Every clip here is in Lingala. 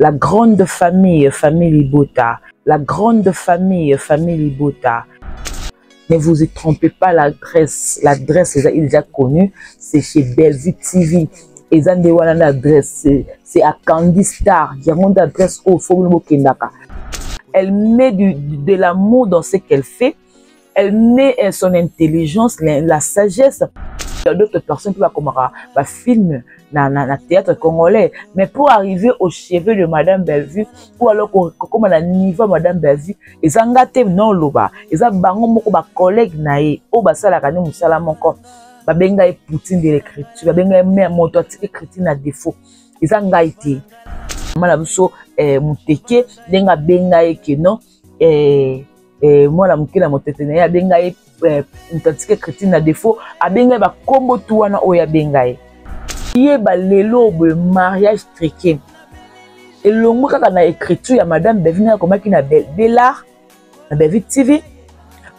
La grande famille, famille Libota. La grande famille, famille Libota. Ne vous y trompez pas, l'adresse, l'adresse est déjà connue, c'est chez Bellevue TV. Eza nde wana na adresse, c'est à Candy Star. Yango nde adresse oyo fo bino bokendaka. Elle met de l'amour dans ce qu'elle fait. Elle met son intelligence, la sagesse. Il y a d'autres personnes qui vont comme ba film na théâtre congolais. Mais pour arriver au chevet de Madame Bellevue, ou alors comme à niveau Madame Bellevue, eza nga te non loba. Eza bango moko ba collègue na ye, oyo basalaka nde mosala moko. Babenga ye Poutine de l'écriture, babenga ye mère moto atiki écriture na défaut. Eza ngai te. Mama na biso moteke ndenge abenga ye ke non, mwana moke na motete na ye abenga ye moto atiki écriture na défaut, abenga ye bakombo tu wana oyo abenga ye. Yeba lelo boye mariage truqué. Elongo kaka na écriture ya Madame Bellevue na komaki na Bellar na Bellevue TV.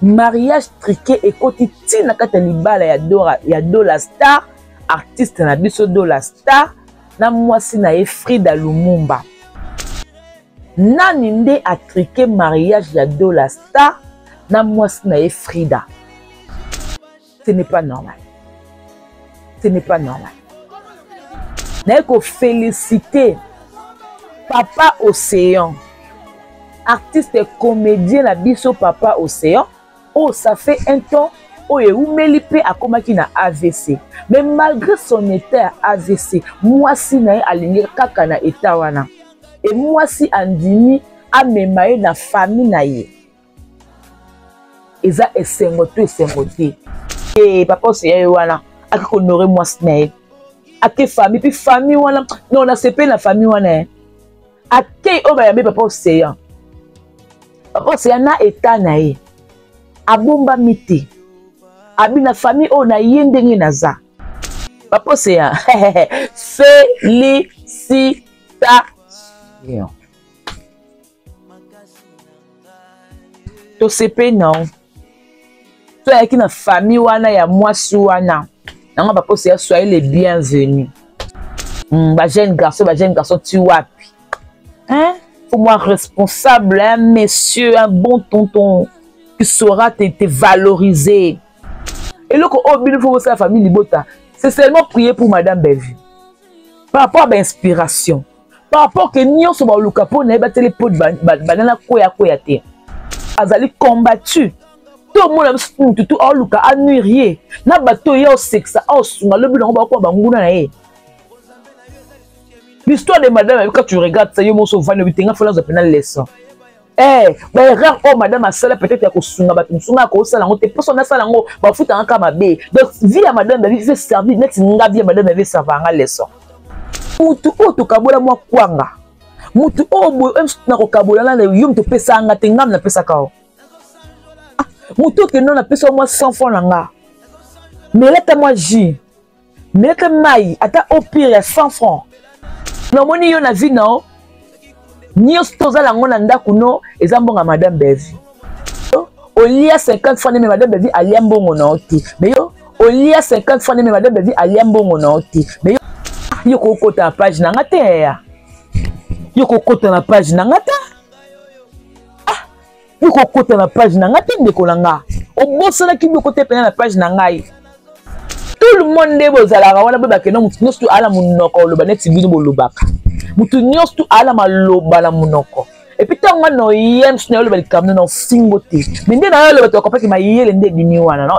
Mariage truqué ekoti ti na kati ya libala ya Dora, ya Dola Star, artiste na biso Dola Star na mwasi na ye Frida Lumumba. Nani nde a truqué mariage ya Dola Star na mwasi na ye Frida? Ce n'est pas normal. Ce n'est pas normal. Naye ko féliciter Papa Océan, artiste comédien na biso Papa Océan. Oh, ça fait un temps oyo eumeli pe akomaki na AVC. Mais malgré son état ya AVC, mwasi na ye alingi kaka na état wana. Et mwasi andimi amema ye na famille na ye. Eza esengo to esengo te. Eh, Papa Océan ye wana ake kohonorer mwasi na ye. Ake famille, puis famille wana, non, na sepeli na famille wana ye. Ake oyo bayambi Papa Océan. Papa Océan na état na ye. Abombami te. Abi na famille oyo na ye ndenge naza. Papa Océan, félicitations. Tosepeli na yo. Toyaki na famille wana ya mwasi wana. Nango Papa Océan, soyez les bienvenus. Ba jeune garçon, ba jeune garçon, tu wapi? Hein? Faut moi responsable, un monsieur, un bon tonton qui saura te valoriser. Et là, oh, il faut sa famille Libota. C'est seulement prier pour Madame Bellevue. Par rapport à l'inspiration. Par rapport que nous sommes au Lukapo, nous avons les pots de banana koya koya te. Azali combattu. Tout le monde a tout tout au Luka a nuire. Na bateau ya sexe au sunga le bilan ba ko banguna na ye. L'histoire de madame, quand tu regardes ça, yo moso vani bitenga fola za pena leçon. Eh, ba erreur oh madame asala peut-être ya kosunga bato mosunga ya kosala yango te mposo nasala yango bafuta nga kaka mabe. Donc vie ya madame Bellevue fait servir neti nga vie ya madame Bellevue serva nga leçon. Mutu oyo tokabola mwa kwanga. Mutu oyo boye, oyo mosusu na kokabola na yo moto opesa nga te, nga napesaka yo. Ah, mutu oyo kende napesa mwa 100 francs na nga. Melata mwa jus. Melata mai ata au pire ya 100 francs. Namoni yo na vie na yo. Nyonso tozala yango na ndako no eza mbongo ya Madame Bellevue. Olia 50 francs mais Madame Bellevue alia mbongo na yo te. Mais yo olia 50 francs mais Madame Bellevue alia mbongo na yo te. Mais yo, yo kokota na page na nga te ya. Yo kokota na page na nga te. Ah, yo kokota na page na nga te ndeko na nga. Obosanaki biloko te pena na page na ngai. Tout le monde nde bozalaka wana boyebaka no motu nyonso ala monoko oloba neti bino bolobaka. Motu nyonso ala maloba na monoko. Et puis ntango nga na oyem mosusu na yo oloba likambo na ofingo te. Mais nde na yo oloba tokompaki mayele nde ebimi wana, non?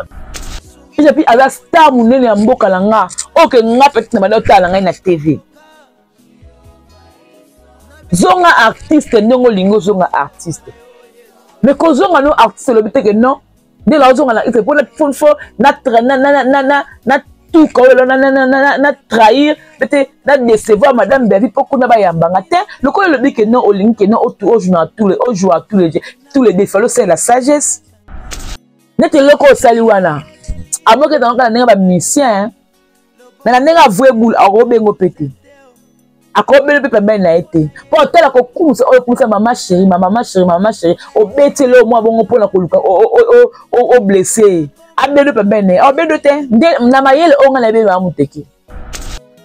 Et puis aza star monene ya mboka na nga. Oyo ke nga peut-être na banda otala na ngai na TV. Zonga artiste ndenge olingi ozonga artiste. Mais kozonga no artiste elobi te ke non. Nde na ozonga na artiste po na fo fo na tra, na, na, na, na, na tuka oyo na, na, na, na, na trahir, peut-être na décevoir Madame Bellevue po kuna bayambanga te. Lokola elobi ke non olingi ke non otu ojoue na tous les, ojoue à tous les, tous les défauts, c'est la sagesse. Neti eloko osali wana. Amoke na kaka ndenge ba musicien, hein. Mais na ndenge avoué boule, akobengo pe te. Akobele pe pembeni na ye te. Po otala kokumisa oyo kumisa mama chérie, ma mama chérie, mama chérie, obeteli oyo mwa bongo mpona koluka o blessé ye. Abele pembeni na ye. Abele te. Nde na mayele oyo nga na yebeli mama moteke.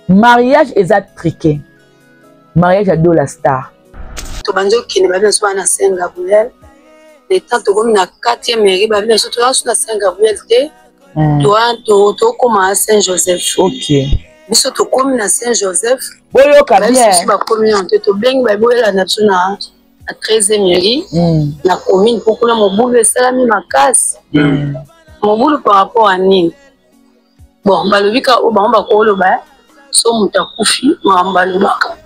Mariage eza truqué. Mariage ya Dola Star. Tobandi okende babi na biso bana Saint Gabriel. Le temps tokomi na 4e mairie, babi na biso toza so na Saint Gabriel te. Tokoma Saint Joseph. Ok. Biso tokomi na Saint Joseph. Boyoka bien. Biso bakomi na te, tobengi babi boyela na biso na 13e mairie, na commune, mpo kuna mobulu esalami makasi. Mobulu par rapport à nini? Bon, balobi ka oyo bango bakoloba, so moto akufi makambo balobaka.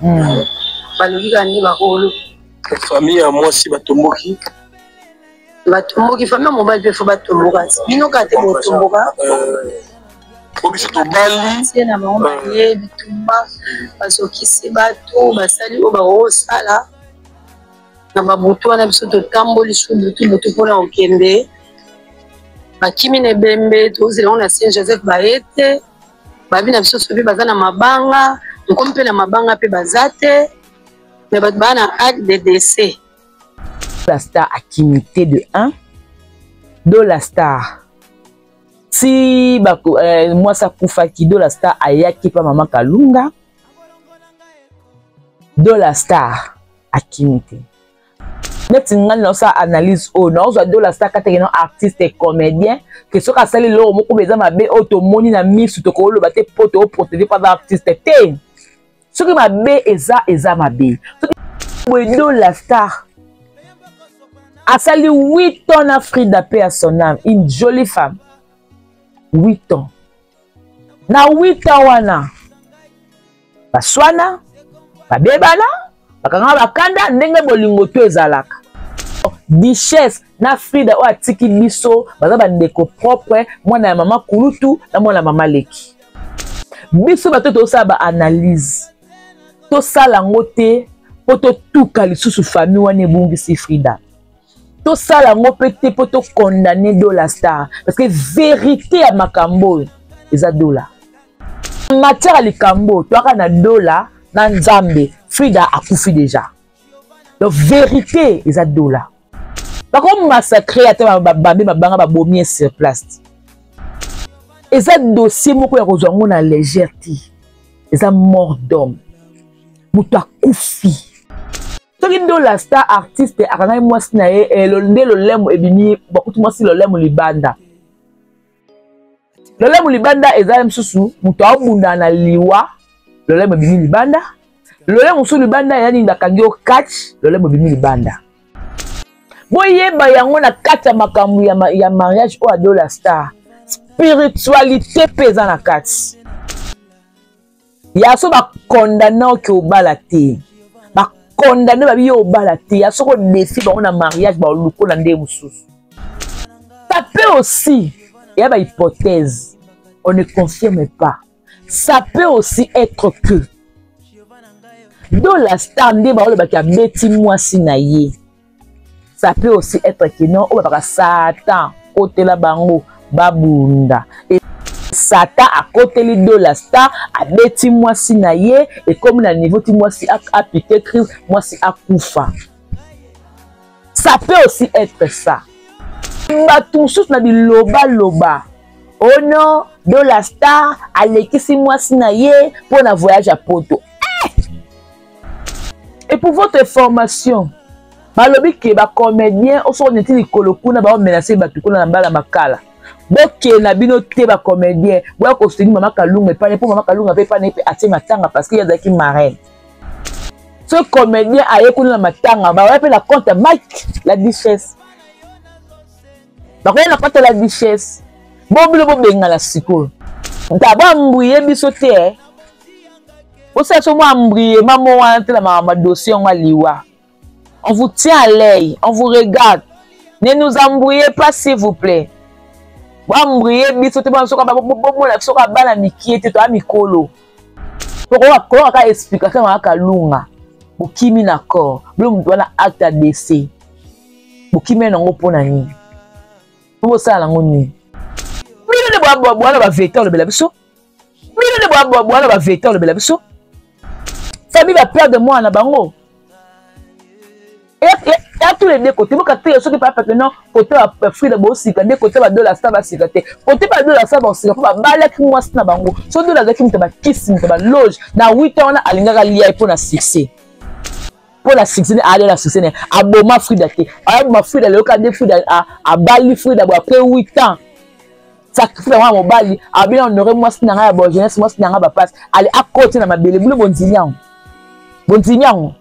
Balobi ka nde bakoloba. Famille ya mwasi batomboki. Batomboki, famille ya mobali mpe fo batomboka. Bino kaka te botomboka. Po biso tobali. Tie na bango baye bitumba, bazokisi bato, basali oyo bakosala. Na babutu wana biso totamboli su butu butu mpona kokende. Bakimi na ebembe, tozela ngo na Saint Joseph baye te. Babi na biso soki baza na mabanga, tokomi mpe na mabanga mpe baza te. Mais bato baa na acte de décès. La Star akimi te de 1. Dola Star. Si bako, mwasi akufaki, Dola Star ayaki pa mama Kalunga. Dola Star akimi te. Neti ngai naosala analyse oyo, naozwa Dola Star kateke no artiste et comédien, ke soki asali eloko moko eza mabe oyo tomoni na misu tokoloba te po toprotéger pa ba artiste te. Soki mabe eza, eza mabe. Soki boye Dola Star asali 8 ans na Frida paix à son âme, une jolie femme. 8 ans. Na 8 ans wana baswana, babebana, bakanga bakanda ndenge bolingo to ezalaka. Duchesse na Frida oyo atiki biso baza bandeko propre, mwana ya mama Kulutu na mwana ya mama Leki. Biso bato tosala ba analyse, tosala yango te po totuka lisusu famille wana ebungisi Frida. Tosala yango pe te po tokondamne Dola Star, parce que vérité ya makambo oyo eza Dola. Matière ya likambo toyaka na Dola na Nzambe, Frida akufi déjà. Donc vérité eza Dola. Bako massacrer ata babambe mabanga babomi sur place. Eza dossier moko ya kozwa ngo na légèreté. Eza mort d'homme. Moto akufi. Soki Dola Star artiste akangaki mwasi na ye, nde lolemo ebimi, bakuti mwasi lolemo libanda. Lolemo libanda eza mosusu moto abunda na liwa, lolemo ebimi libanda. Lolemo mosusu libanda ya nini, bakangi yo catch, lolemo ebimi libanda. Boyeba yango na kati ya makambo ya mariage oyo ya Dola Star. Spiritualité pe eza na kati. Ya so ba condamner oke obala te. Ba condamner babi yo obala te. Ya so ko défi bango na mariage ba luko na nde mosusu. Ça peut aussi, il y a ba hypothèse, on ne confirme pas. Ça peut aussi être que Dola Star nde ba olobaki abeti mwasi na ye. Ça peut aussi être que non, oyo babaka Satan kotela bango babunda. Et Satan akoteli Dola Star, abeti mwasi na ye, et comme na niveau ti mwasi a piqué crise, mwasi akufa. Ça peut aussi être ça. Bato mosusu na biloba loba. Oh non, Dola Star alekisi mwasi na ye pour na voyage à Poto. Et pour votre formation, balobi ke ba comédien oso neti likolo kuna ba menacer bato kuna na mbala makala. Boke na bino te ba comédien, boya ko soutenir mama Kalunga epai po mama Kalunga pe epai pe atie matanga parce que yazaki marraine. Ce comédien aye kuna na matanga, ba pe na compte ya Mike la duchesse. Ba koya na compte ya la duchesse. Bo bino bo bengana sikoyo. D'abord mbouye biso te, eh. Osala so mwa embrouillement moko wana te na makambo ya dossier yango ya liwa. On vous tient à l'œil, on vous regarde. Ne nous embrouillez pas s'il vous plaît. Bo embrouiller biso te, bo soka ba, bo, bo, bo, bo, soka bana mikie te, toya mikolo. Tokoka koyoka kaka explication ya Kalunga. Bokimi na corps. Bilo moto wana acte ya décès. Bokimi nango mpona nini? Po bosala nango nini? Bino nde bwana ba vérité olobela biso. Bino nde bwana ba vérité olobela biso. Famille ba perdre mwana na bango. Et à tous les deux côtés, boka te soki papa que non, côté ba Frida bosika nde côté ba Dola Star basika te. Côté ba Dola Star basika po ba balaki mwasi na bango. So Dola azalaki moto ba kisi, moto ba loge na 8 ans wana alingaka lia po na succès. Mpo na succès ale na succès ne aboma Frida te. Aboma Frida lelo kaka nde Frida abali Frida bo après 8 ans. Sacrifice mwana mobali abina honore mwasi na ngai ya bo jeunesse, mwasi na ngai bapasi ale akoti na mabele bino bondimi yango, bondimi yango.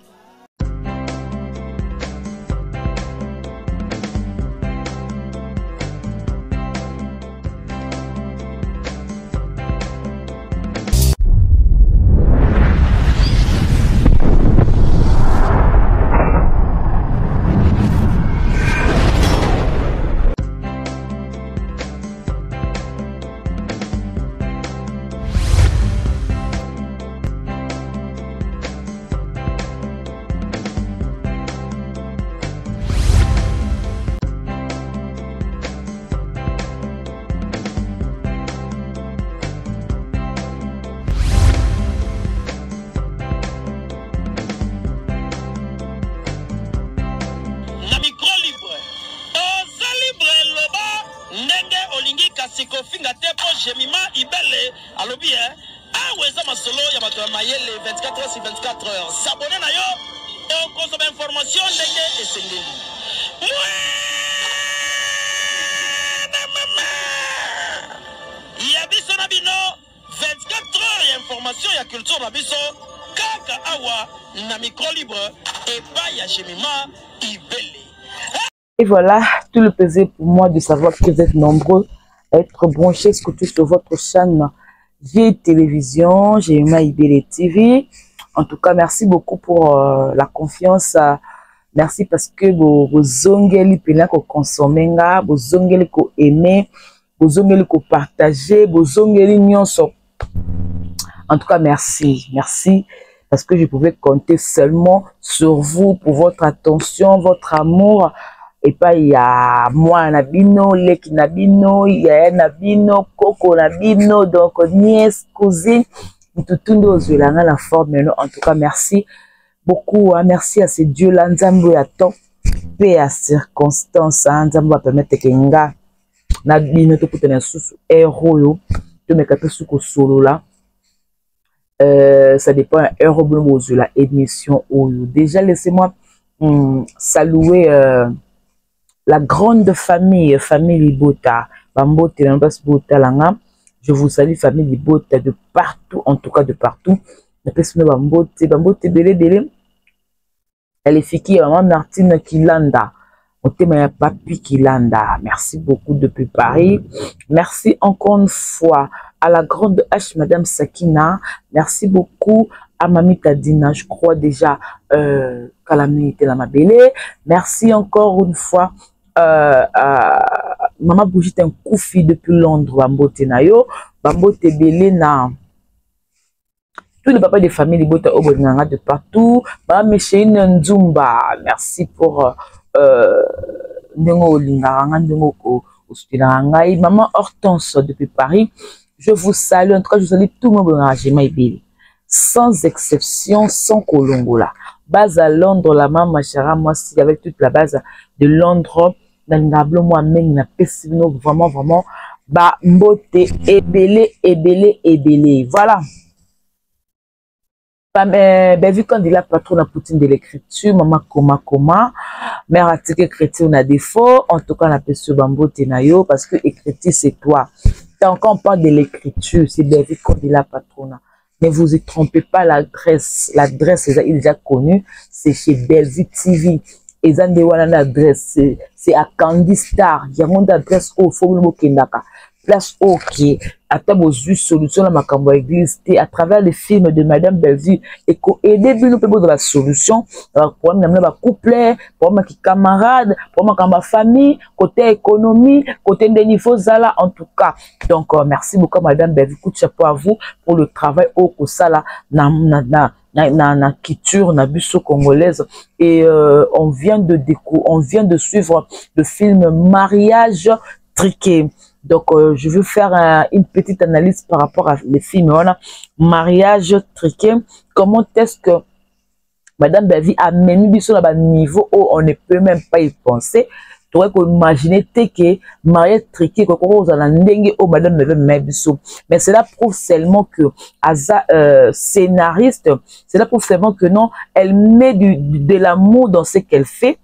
Na micro libre oza libre loba ndenge olingi kasi kofinga te po Jemima Ibele alobi eh awa eza masolo ya bato ya mayele 24 heures sur 24 heures s'abonner na yo okozwa ba information ndenge esengeli. Ya biso na bino 24 heures ya information ya culture na biso kaka awa na micro libre epai ya Jemima Ibele. Et voilà, tout le plaisir pour moi de savoir que vous êtes nombreux à être branchés surtout sur votre chaîne G Télévision, Jemima Ibele TV. En tout cas, merci beaucoup pour la confiance. Merci parce que bozongeli pena ko consommer nga, bozongeli ko aimer, bozongeli ko partager, bozongeli nyonso. En tout cas, merci. Merci parce que je pouvais compter seulement sur vous pour votre attention, votre amour. Et pas il y a moi na bino, leki na bino, yaya na bino, koko na bino, donc nièce, cousine, mututunde ozwelanga la forme. En tout cas, merci beaucoup, hein. Merci à ce Dieu-là, Nzambe ya temps, pe ya circonstance, hein. Nzambe va permettre que nga na bino tokutana susu heure oyo tomeka mpe suki kosolola. Ça dépend ya heure oyo bino bozwela émission oyo. Déjà, laissez-moi saluer la grande famille, famille Libota, bambote na basi botalanga. Je vous salue famille Libota de partout, en tout cas de partout. Napesi bino bambote, bambote ebele ebele. Alefiki ya mama Martine Kilanda, motema ya papi Kilanda. Merci beaucoup depuis Paris. Merci encore une fois à la grande H, Madame Sakina. Merci beaucoup à Mami Tadina, je crois déjà Kalami la Mabele. Merci encore une fois à Mama Brigitte Nkoufi depuis Londres, bambote na yo, bambote belena. Tous les papas de famille Libota Obonanga de partout. Mama Micheline Nzumba, merci pour ndenge olingaka nga, ndenge osoutenaka ngai. Maman Hortense depuis Paris, je vous salue. En tout cas, je salue tout le monde dans Jemima Ibele, sans exception, sans kolongola. Base à Londres, la maman Chara, moi aussi, avec toute la base de Londres, dans le moi même, na pesi bino vraiment, vraiment, ba mbote ebele, ebele, ebele. Voilà. Ben, vu quand il a patron la poutine de l'écriture, maman koma koma, mère a dit que écriture n'a défaut, en tout cas la pesi bambote na yo, parce que écriture c'est toi. Tant qu'on parle de l'écriture, c'est Bellevue Candela patrona. Ne vous y trompez pas, l'adresse, l'adresse est déjà connue, c'est chez Bellevue TV. Et ça, wana adresse, c'est à Candy Star. Il y a une adresse au fond de Kendaka. Place ok, ata bozwi solution na makambo ya église te à travers les films de Madame Bellevue et ko aider bino pe bozwa ba solution na ba problème na bino ba couple, problème ya camarade, problème ya famille, côté économie, côté nde niveau zala en tout cas. Donc merci beaucoup Madame Bellevue, coup de chapeau à vous pour le travail au kosala na na na na na, na culture na biso congolaise. Et on vient de suivre le film Mariage Truqué. Donc je veux faire une petite analyse par rapport à les films. Voilà, Mariage Truqué. Comment est-ce que Madame Bellevue a mené biso na ba niveau où on ne peut même pas y penser. Tokoki koimagine te ke mariage truqué ekoki kozala na ndenge oyo madame Bellevue amemaki biso. Mais cela prouve seulement que aza scénariste, cela prouve seulement que non, elle met de l'amour dans ce qu'elle fait.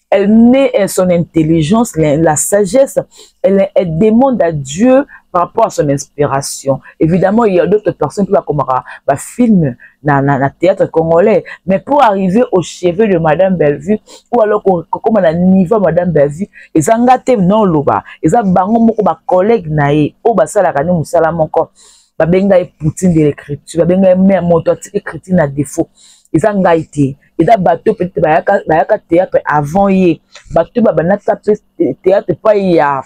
Elle met son intelligence, la sagesse, elle demande à Dieu par rapport à son inspiration. Évidemment, il y a d'autres personnes qui vont comme un film na théâtre congolais, mais pour arriver au chevet de Madame Bellevue, ou alors comme à niveau Madame Bellevue, ils ont gâté non loba, ils ont bango moko ba collègue na ye, o ba sala kani musala moko, ba benga ye Poutine de l'écriture, ba benga ye mère moto atiki écriture na défaut, ils ont gâté. Eza bato peut-être bayaka théâtre avant ye, bato babanaka pe théâtre epai ya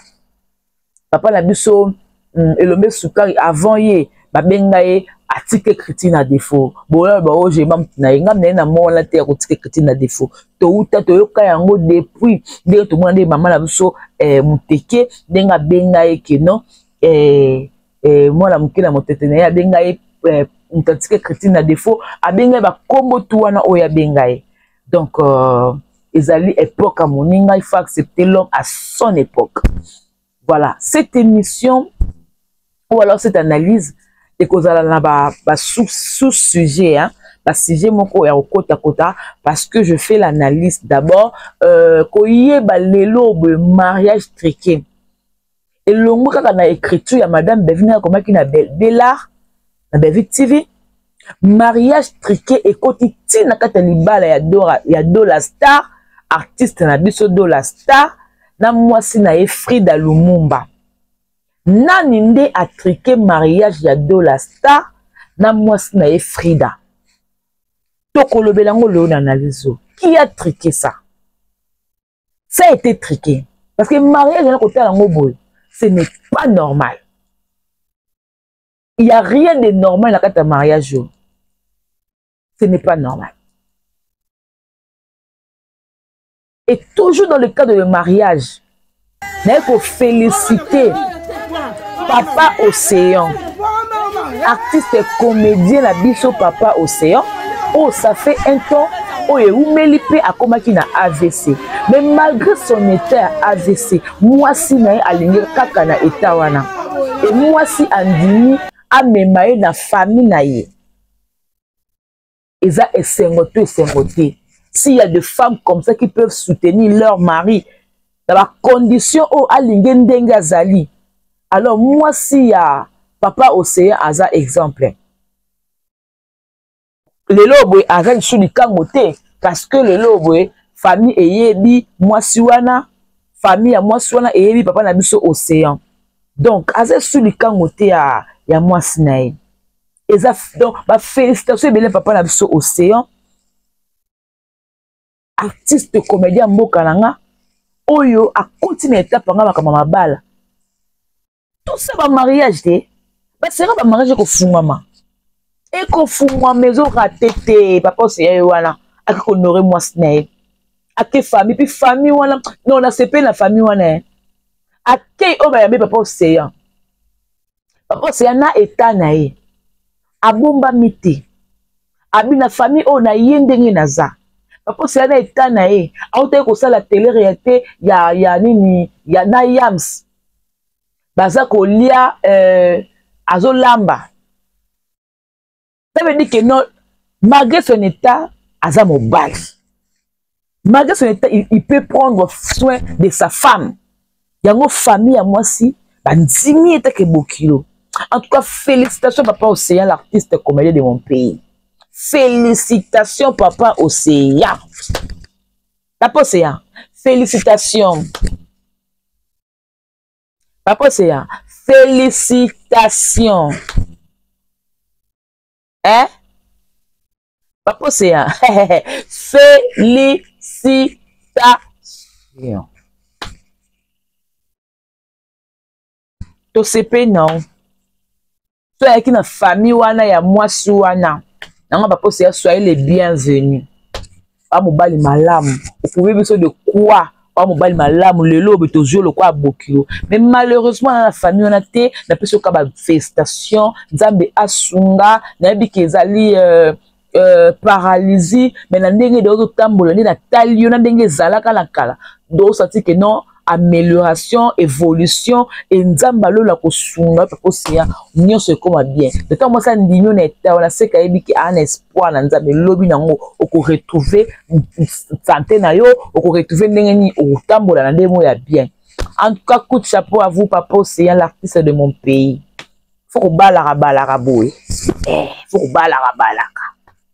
papa na biso, Elombe Sukari avant ye, babenga ye atika écriture na défaut. Boya baojema mutu na ye, ngai na ye na mona te ya kotika écriture na défaut. Touta toyoka yango depuis ndenge tomona nde mama na biso Muteke, ndenge abenga ye ke non, mwana moke na motete na ye, abenga ye moto atika écriture na défaut, abenga ye bakombo tu wana oyo abenga ye. Donc ezali époque ya moninga, il faut accepter l'homme à son époque. Voilà, cette émission ou alors cette analyse ekozala na ba sous-sujet, hein, ba sujet moko ya kokota-kota, parce que je fais l'analyse d'abord, koyeba lelo boye mariage truqué elongo kaka na écriture ya Madame Bellevue akomaki na Bellar na Bellevue TV. Mariage truqué ekoti ntina kati ya libala ya Dora, ya Dola Star, artiste na biso Dola Star na mwasi na ye Frida Lumumba. Nani nde atriqué mariage ya Dola Star na mwasi na ye Frida? Tokolobela yango lelo na analyse. Qui a truqué ça? Ça a été truqué parce que mariage na kotala yango boye, ce n'est pas normal. Il y a rien de normal na kati ya mariage oyo, ce n'est pas normal. Et toujours dans le cadre de mariage, naye koféliciter Papa Océan, artiste comédien na biso Papa Océan. Oyo ça fait un temps oyo ewumeli mpe akomaki na AVC, mais malgré son état ya AVC, mwasi na ye alingi kaka na état wana, e mwasi andimi amema ye na famille na ye. Eza esengo to esengo te? S'il y a des femmes comme ça qui peuvent soutenir leur mari na bacondition oyo alingi ndenge azali, alors mwasi ya Papa Océan aza exemple. Lelo boye aza lisusu likambo te, parce que lelo boye famille eyebi mwasi wana, famille ya mwasi wana eyebi papa na biso Océan, donc aza lisusu likango te ya mwasi na ye. Eza donc bafélicitation ebele papa na biso Océan, artiste comédien mboka na nga, oyo akoti na etape anga makambo mabala. Tosa bamariage te, basera bamariage ekofungwama, ekofungwama, ezorater te. Papa Océan ye wana ake kohonorer mwasi na ye, ake famille, mpe famille wana non, nasepeli na famille wana ye akei oyo bayambi Papa Océan. Papa Océan na eta na ye abombami te, abi na famille oyo na ye ndenge naza. Papa Océan na eta na ye autaki kosala télé réalité ya nini ya na yams, baza kolia, azolamba. Ça veut dire que non, malgré son état aza mobali, malgré son état il peut prendre soin de sa femme. Yango famille ya mwasi bandimi etake bokilo. En tout cas, félicitations Papa Océan, l'artiste comédien de mon pays. Félicitations Papa Océan, Papa Océan, félicitations Papa Océan, félicitations, hein, Papa Océan, félicitations. Tosepe non so ayaki na famille wana ya mwasi wana nango. Papa Océan, soyez les bienvenus. Ba mobali malamu, oprouve biso de quoi wa mobali malamu. Lelo oyo tozwi lokola bokilo, mais malheureusement na famille wana te. Napesi yoka bafélicitation, Nzambe asunga. Nayebi ke ezali paralysie, mais na ndenge de ozotambola, nde natali yo na ndenge ezalaka na kala, dosati ke non. Amélioration, évolution e Nzambe alola kosunga mpe koseya nyonso ekóma bien. Ntango mwasi andimi yo na eta wana, seka ayebiki aa na espoir na Nzambe. Lobi nango okoretrouve santé na yo, okoretrouve ndenge nini okotambola na ndenge moko ya bien. En tout cas, coup de chapeau à vous, papa Océan, l'artiste de mon pays. Faut kobalaka balaka boye, faut kobalaka balaka,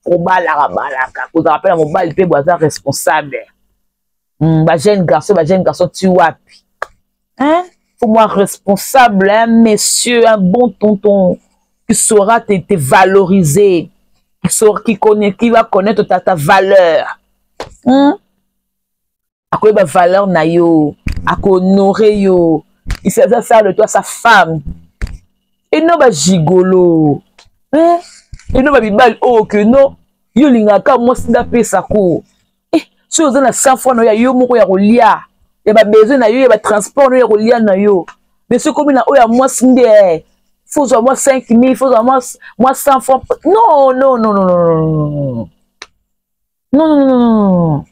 faut kobalaka balaka, kozala mpe na mobali mpe boye aza responsable. Bajeune garçon, bajeune garçon ti wapi, hein? Faut moi responsable, un monsieur, un bon tonton qui saura te valoriser, qui saura, qui connaît, qui va connaître ta valeur? Akoyeba valeur na yo, akohonore yo, il va faire de toi sa femme et non bagigolo, hein? Et non babibali oyo ke non, yo olingaka mwasi nde apesa ko. Eh, soki oza na 100 francs na yo ya yo moko ya kolia, ya babesoin na yo, ya batransport na yo, ya kolia na yo, mais soki okomi na oyo ya mwasi nde faut ozwa mwa 5000, faut ozwa mwa 100 francs. Non, non, non, non, non, non, non, non,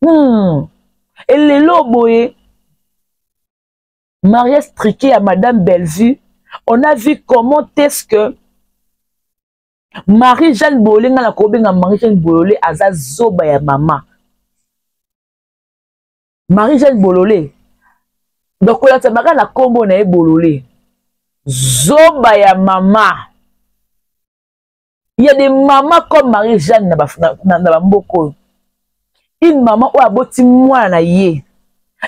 non. Elelo boye, mariage truqué ya madame Bellevue, on a vu comment est-ce que Marie-Jeanne Bolole, nga na kobenga Marie-Jeanne Bolole, aza zoba ya mama Marie-Jeanne Bolole. Donc kolata baka na nkombo na ye Bolole, zoba ya mama. Il y a des mamans comme Marie-Jeanne na bamboka oyo. Une maman oyo aboti mwana na ye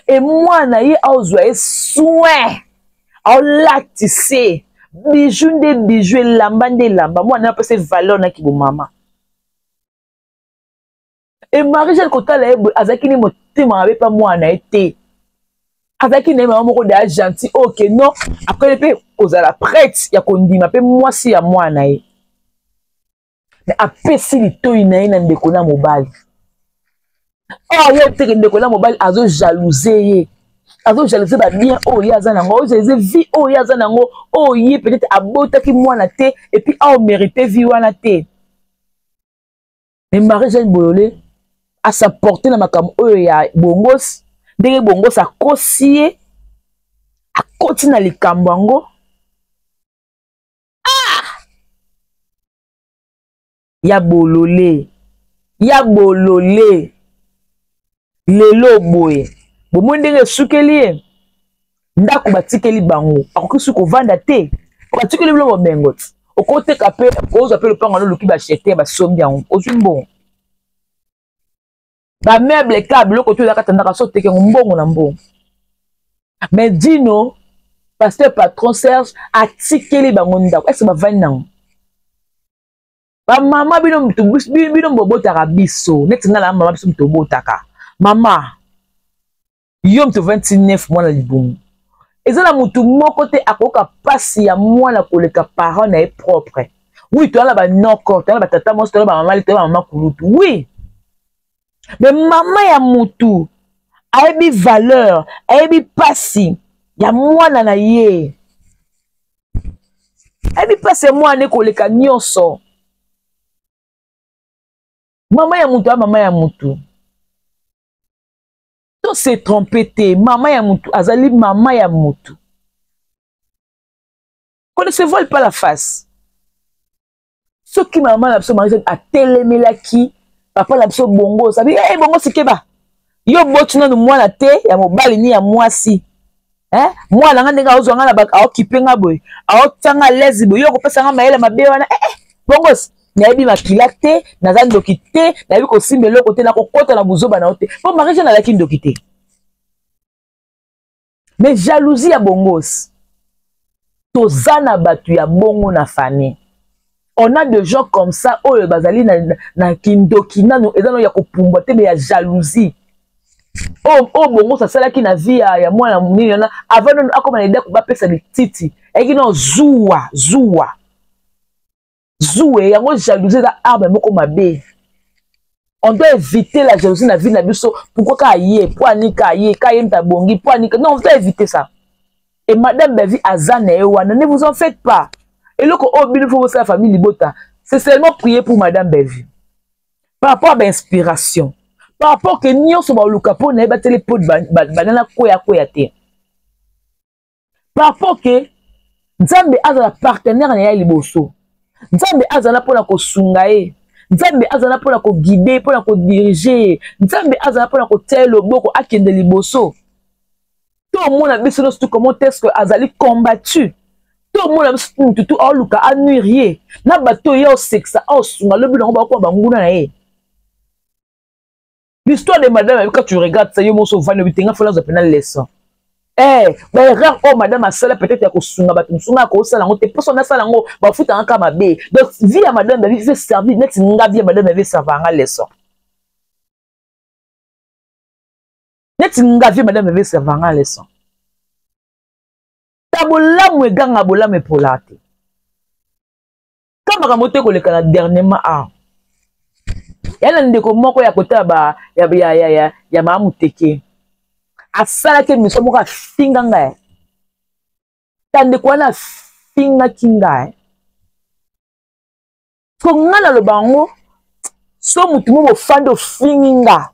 e mwana na ye aozwa ye soin, aolatise bijou nde bijou, elamba nde elamba, mwana apesa valeur naki bomama. E Marie Jeanne, kotala ye boye, azalaki ni motema mabe mpa mwana na ye te, azalaki na ye mama moko deya gentil oyo ke non, après mpe kozala prête ya kondima mpe mwasi ya mwana na ye, mais apesi litoi na ye na ndeko na mobali. Or ye teke ndeko na mobali azojalousie ye, azojalousie babien oyo ye aza nango, azojalousie vie oyo ye aza nango, oyo ye peut-être abotaki mwana te et puis aomérite vie wana te. Mais Marie Jeanne Bolole asaporte na makambo oyo ya Bongos, ndenge Bongos akosi ye, akoti na likambo yango. Ah! Ya Bolole, ya Bolole, lelo boye bomoi ndenge esukeli ye, ndako batikeli bango, akoki soki kovanda te, batikeli biloko bomengo ti okoteka mpe okozwa mpe lopango wana, oluki baacheter, basombi yango, ozwi mbongo, bameuble ka biloko to ezaka tandaka so oteki yango, mbongo na mbongo. Mais Dino, pasteur patron Serge, atikeli bango ndako, ese bavandi nango. Bamama, bino bino bobotaka biso neti nga na mama, biso moto obotaka mama yo moto 29 mwana libumu, eza na motu moko te akoyoka mpasi ya mwana koleka parent na ye propre. Oui, toza na banoko, toza na batata mwasi, toza na bamama, toza na bamama kulutu, oui, mais mama ya motu ayebi valeur, ayebi mpasi ya mwana na ye, ayebi mpasi ya mwana koleka nyonso. Mama ya motu, mama ya motu, to se trompe te, mama ya motu azali mama ya motu, qu'on ne se voile pas la face. Soki mama na biso Marie atelemelaki papa na biso Bongo, sabi hey, Bongo sikeba, yo boti nanu mwana te ya mobali ni ya mwasi, eh? Mwana nga ndenge aozwa nga na aokipe nga boye, aotia nga lese boye, yo kopesa nga mayele mabe wana. Eh, eh, Bongo nayebi makila te, naza ndoki te, nayebi kosimba eloko te, nakokɔta na buzoba na yo te, mpo Marie Jeanne azalaki ndoki te, mais jalousie ya Bongos. Toza na bato ya bongo na famille, on a des gens comme ça oyo bazali na kindoki nano eza no ya kopumbwa te, mais ya jalousie oyo oyo Bongos asalaki na vie ya mwana nini wana avant nano akoma na idako bapesa lititi, ayaki no zuwa zuwa zuwe yango. Jalousie eza arme moko mabe, on doit éviter la jalousie na vie na biso. Pourquoi ka ye, po anika ye, ka ye moto abongi, po anika? Non, on doit éviter ça. Et madame Bellevue aza na ye wana, ne vous en faites pas. Eloko oyo bino faut bosala, famille libota, c'est seulement prier pour madame Bellevue par rapport à bainspiration. Par rapport ke nyonso baluka mpo na ye batele mpo banana kweya kweya te. Par rapport ke Nzambe azala partenaire na ye liboso. Nzambe azala mpo na kosunga ye. Nzambe azala mpo na koguide, mpo na kodirige ye. Nzambe azala mpo na kotia ye loboko akende liboso. Tomona biso nyonso comment est-ce que azali combattu. Tomona biso mutu tu aoluka anuire ye na bato oyo ye osekisa aosunga lobi nango bakoma banguna na ye. L'histoire de madame, quand tu regardes ça, yo moso vani obitenga fola za pena leçon. Eh, ba erreur oh madame asala peut-être ya kosunga bato mosusu nga akosala yango te mposo nasala yango bafutanga kaka mabe. Donc vie ya madame David fait servir neti nga vie ya madame David serva nga leçon. Neti nga vie madame David serva nga leçon. Ta bolamu eganga bolamu epola te. Ka makambo te koleka na dernièrement awa. Ya na ndeko moko ya kotala ba ya ya ya ya, ya mama muteke. Asalaki émission moko afinga ngai. Ta ndeko wana afingaki ngai. Ko ngai naloba yango so motu moko ofandi ofingi nga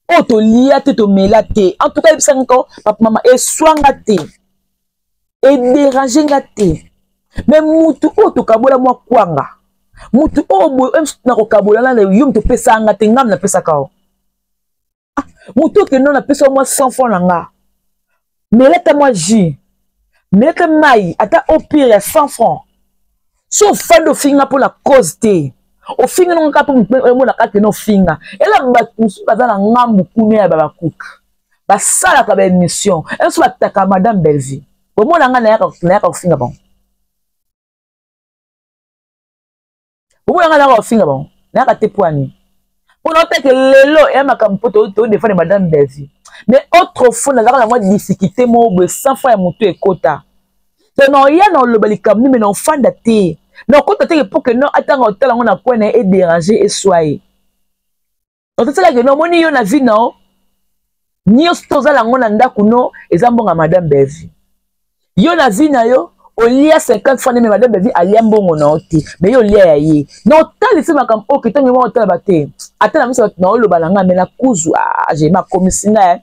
oyo tolia te tomela te en tout cas yebisa nga ko papa mama eswa nga te ederange nga te me mutu oyo tokabola mwa kwanga mutu oyo boye oyo mosusu nakokabola na yo moto opesa nga te ngam napesaka yo ah, mutu okende napesa yo mwa 100 franc na nga mela ata mwa jus mela ata mai ata au pire ya 100 franc so ofandi ofinga mpo na cause te ofingi nonga kaka mpo omonaka kende ofinga ela bato mosusu baza na ngambu kuna ya babakuka basalaka ba émission enso bataka madame Bellevue bomona nga nayaka kofinga bango bomona nga nayaka kofinga bango nayaka te poani mpo na otake lelo eya makambo mpo todefendre madame Bellevue mais autrefois nazalaka na mwa difficulté moko boye 100 fois ya motu ekota to na oya na oloba likambo nini me na ofanda te na okota teke mpo ke no atanga otala yango na coin na ye edérange eswa ye otosalaka no omoni yo na vie na yo nyonso tozala yango na ndako no eza mbongo ya madame Bellevue yo na vie na yo olia 50 francs me madame Bellevue alia mbongo na yo te me yo olia ya ye na otalisi makambo oyo ketango moko otala ba te ata na miso na oloba na ngai me na kuzu ah jema akomisi ngai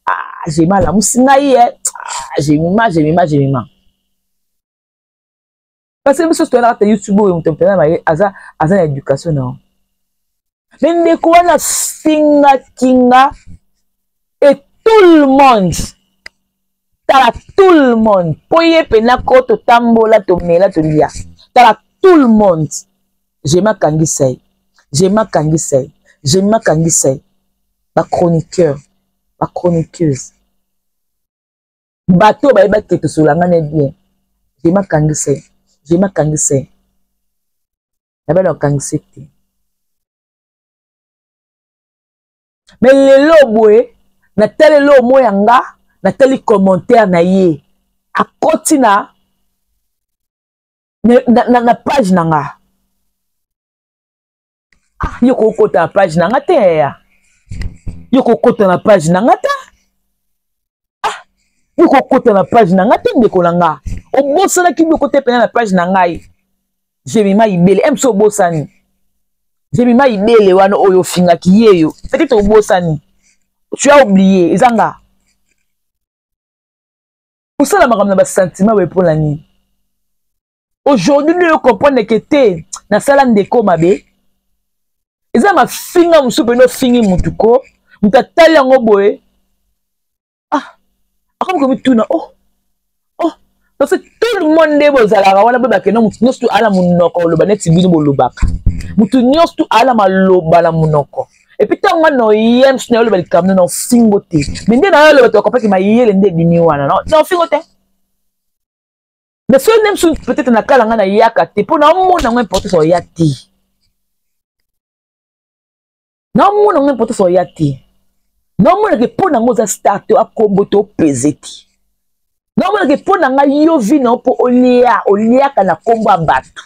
ah jema alamusi ngai ye ah jemima jemima jemima parce que biso toyalaka te youtube oyo moto mpenza maye aza aza na éducation na me ndeko wana afingaki nga et tout le monde tala tout le monde mpo ye mpena ko totambola tomela tolia tala tout le monde jema kangisa ye jema kangisa ye jema kangisa ye bachroniqueur bachroniqueuse bato oyo bayebaki ke tosolola ngai na bien jema kangisa ye jema kangisa ye nabana kokangisa te me lelo boye natali eloko moko ya nga natali commentaire na ye akoti na na, na, na page na nga ah yo kokota na page na nga te yaya yo kokota na page na nga te ah yo kokota na page na nga te ndeko na nga obosanaki biloko te mpena na page na ngai jemima ibele mc obosani jemima ibele wana oyo ofingaki yeyo peut-être obosani tu as oublié eza nga osala makambo na basentiment boye mpo na nini aujourd'hui nde yo comprendre ke te nasala ndeko mabe eza mafinga mosusu mpena ofingi motu ko moto atali yango boye ah akomi komituna oh oh parce que tout le monde nde bozalaka wana boyebake no motu nyonso tu ala monoko oloba neti bino bolobaka motu nyonso tu ala maloba na monoko epuis ntango nga noye mosusu naye oloba likambo na ofingo te me nde naye oloba tokompaki mayele nde ebimi wana na ofingo te mais soki nde mosusu peut-être na kala ngai nayaka te mpo naomona yango importance oya te naomona yango importance oya te naomonake mpo na yango oza star te akombo te opeze te naomonake mpo na ngai yo vi na yo mpo olia oliaka na nkombo ya bato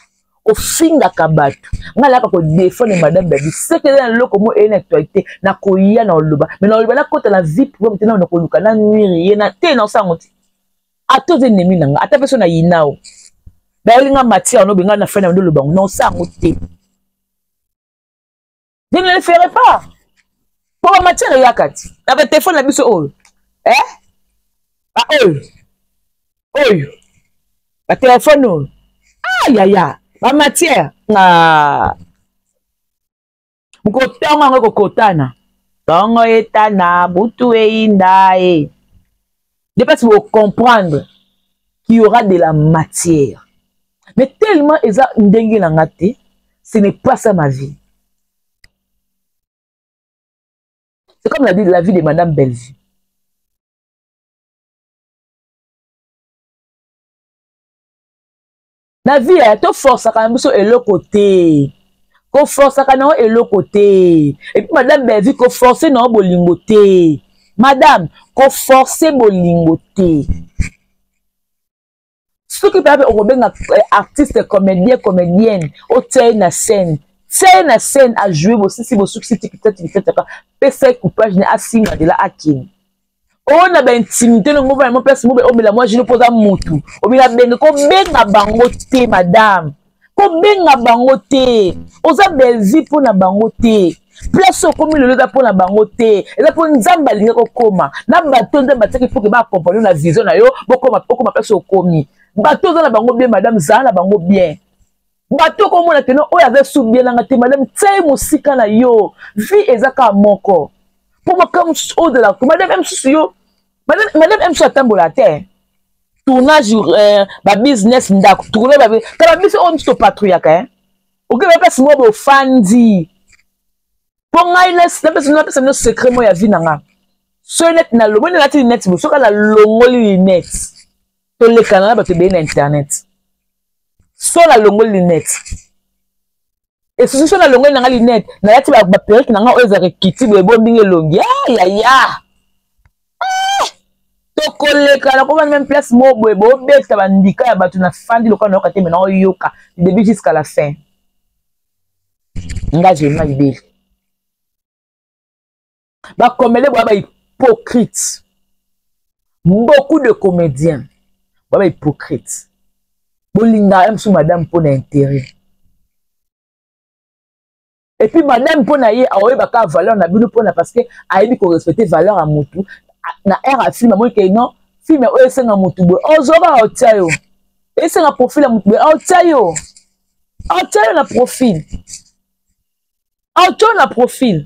ofingaka bato ngai nayaka kodefendre madame babi seke eza na eloko mo eye na actualité nakoya na oloba mai na oloba nakota na vie problème te na koluka na nuire ye na te na osango te ata oza ennemi na nga ata mpe so na yinao bayeli nga matière no benga na fin na ndo lobango na osa yango te. Je ne le ferai pas. Mpo bamatière eyaka ti na batelefone na biso oyo, eh? Baoyo oyo batelefone oyo, ah yaya, bamatière ah. Mokotongo yango ekokotana, ntongo etana, butu eyinda e nde mpasi bocomprendre qu'il y aura de la matière. Mais tellement eza ndenge na nga te, ce n'est pas ça ma vie. C'est comme la vie de Madame Bellevue. Na vie ya toforçaka na biso eloko te, koforçaka nango eloko te. Et puis Madame Bellevue, koforce nango bolingo te. Madame, koforce bolingo te. Soki mpe okobenga artiste comédien, comédienne, otia ye na scène, tia ye na scène, ajoue, bosisi, bosukisi, tikita tikita taka, pesa ye coupage ne, asimba nzela, akende. Oyo na baintimité nongo vraiment place mobe omela mwa jino mpo oza mutu obila benge. Kobenga bango te, madame, kobenga bango te. Oza Bellevue mpo na bango te. Place okomi lelo eza mpo na bango te, eza mpo Nzambe alingi kokóma na bato. Nzambe atiaki mpo ke baakompagne na vision na yo, bokoma, okoma place okomi. Bato oza na bango bien, madame, zala na bango bien. Bato okomona keno oyo aza su bien nanga te, madame, tia ye mosika na yo. Vie eza kaka moko. Mpo makambo mosusu oyo ozala, madame, mosusu yo, madame, mosusu atambola te, tournage, babusiness, ndako, tourne kala. Biso oyo mosusu topatrouillaka, eh? Okeba place moko bofandi. Mpo ngai napesa bino secret moko ya vie na nga. Soki neti nalongoli, nalati lunette bo, soki nalongoli lunette, tolekana na bato ebele na internet. So nalongoli lunette, esusu, so nalongoli nanga lunette, nalati baperruque na nga oyo ezalaka ekiti boye, ebombi elongi, ayaya, tokoleka. Nakoma même place moko boye, bobeta bandika ya bato, nafandi lokola nayoka te, me naoyoka du début jusqu'à la fin. Nga Jema Libeli, bacomédien boya bahypocrite. Beaucoup de comédiens boya bahypocrite. Bolingaka mosusu madame mpo na intérêt. Et puis madame, mpo na ye, aoyebaka valeur na bino mpona parce que ayebi korespecte valeur ya motu. Na aire ya film, amoni ke non, film oyo esenga motu boye, ozwaka, aotia yo. Esenga profil ya motu boye, aotia yo, aotia yo na profil, aotia yo na profil,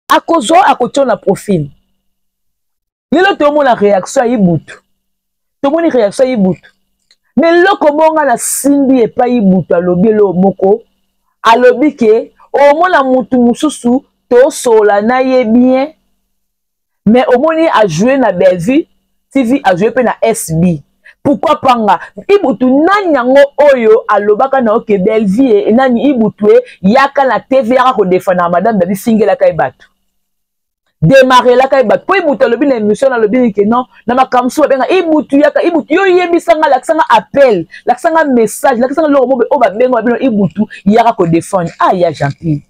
akozwa, akotia yo na profil. Lelo tomona réaction ya Ibutu, tomoni réaction ya Ibutu. Mais eloko bonga nasimbi epai Ibutu alobi eloko moko, alobi ke omona mutu mosusu tosola na ye bien, mais omoni ajoue na Bellevue TV, ajoue mpe na SB, pourquoi panga Ibutu? Nani yango oyo alobaka na oke Bellevue? Nani Ibutu e yaka na TV, yaka kodefana na madame Babi, fingelaka ye bato, demarelaka ye bato. Mpo Ibutu alobi na émission, alobi ke non, na makambo mosusu babenga Ibutu, yaka Ibutu, yo yebisanga, lakisanga appel, lakisanga message, lakisanga eloko mobe oyo babenga babino Ibutu yaka kodefendre. Aya Jean-Pierre,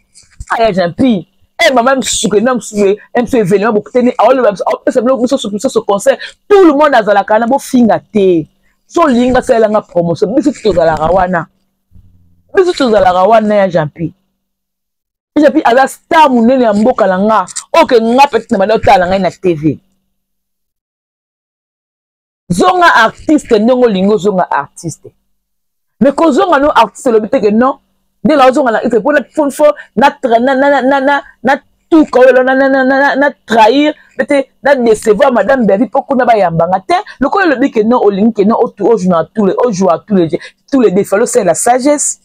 aya Jean-Pierre, eh mama mosusu kenda mosusu mosusu événement bokutani, aoloba, aopesa biloko mosusu mosusu conseil. Tout le monde azalaka na bofinga te. So olingi asalelanga promotion, biso ti tozalaka wana, biso tozalaka wana. Ya Jean-Pierre, Jean-Pierre aza star monene ya mboka na nga. Oyo ke nga peut-être na banda otala na ngai na TV. Zonga artiste ndenge olingi ozonga artiste, mais kozonga no artiste elobi te ke non, nde naozonga na artiste mpona fo natuka oyo na trahir pete, na décevoir madame Bellevue, mpo kuna bayambanga te. Lokola elobi ke non, olingi ke non, ojoue na tous les, ojoue à tous les défis, osala la sagesse.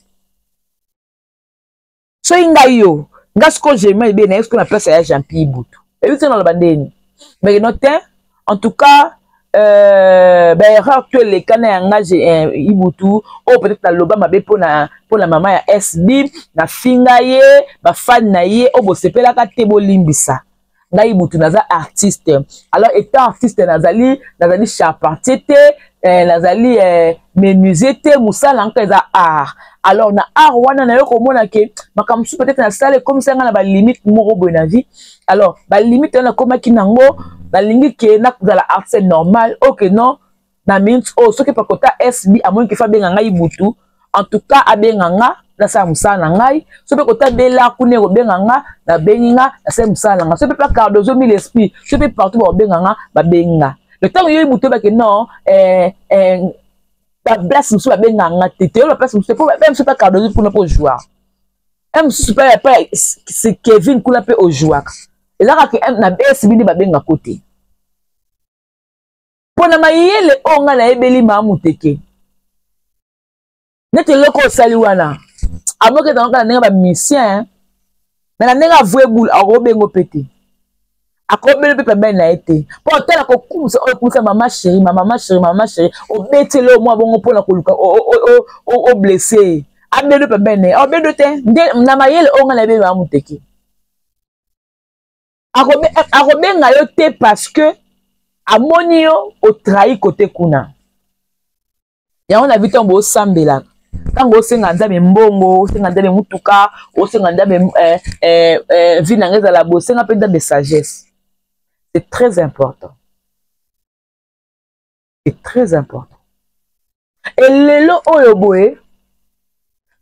Soki ngai yo, nga sikoyo Jema ebe na ye sikoyo na place ya Jean-Pierre Ibutu, ebi te naloba ndeni mais no te. En tout cas, baerreur to eleka na yanga Ibutu oyo, peut-être naloba mabe mpona mama ya SB, nafinga ye, bafani na ye oyo bosepelaka te, bolimbisa ngai. Ibutu, naza artiste. Alors étant artiste, nazali charpentier te, nazali menuisier te. Mosala nka eza art. Alors na art wana, nayo komona ke makambo mosusu peut-être nasala ekomisa ngai na balimite moko boye na vie. Alors balimite wana nakomaki nango, nalingi ke nazala artiste normal. Ok, non, na minute oyo, soki pakota SB amoni ke fa abenga ngai Ibutu, en tout cas abenga nga. Nasala mosala na ngai. So mpe kota bela kuna ekobenga nga, nabengi nga, nasali mosala na nga. So mpe pa Cardozo mille esprit, so mpe partout bakobenga nga, babengi nga. Le ntango yoyi moto oyebake non, ba place mosusu babenga nga te, te ba place mosusu te, po ba mosusu pa Cardozo kuna mpo joueur. Un mosusu pa pa c'est Kevin kuna mpe ojouaka. Eza kaka na BSB nde babenga ko te. Mpo na mayele oyo ngai nayebeli Mamuteke, neti eloko osali wana amoki ezalaka na ndenge ba musicien, mais na ndenge avoué boule akobengo mpe te, akobeli mpe pembeni na ye te, mpo otala kokumisa oyo okumisa mama chérie, ma mama chérie, mama chérie, obeteli oyo mwa bongo mpona koluka oblesse ye, abeli pembeni na ye, abeli te. Nde na mayele oyo ngai nayebeli Mamuteke, akobenga yo te parce que amoni yo otrahi kote kuna. Yango na vi ntango bosambelaka, ntango osenga Nzambe mbongo, osenga Nzambe mutuka, osenga Nzambe vi nanga ezala, bosenga mpe Nzambe sagesse. C'est très important, c'est très important. Elelo oyo boye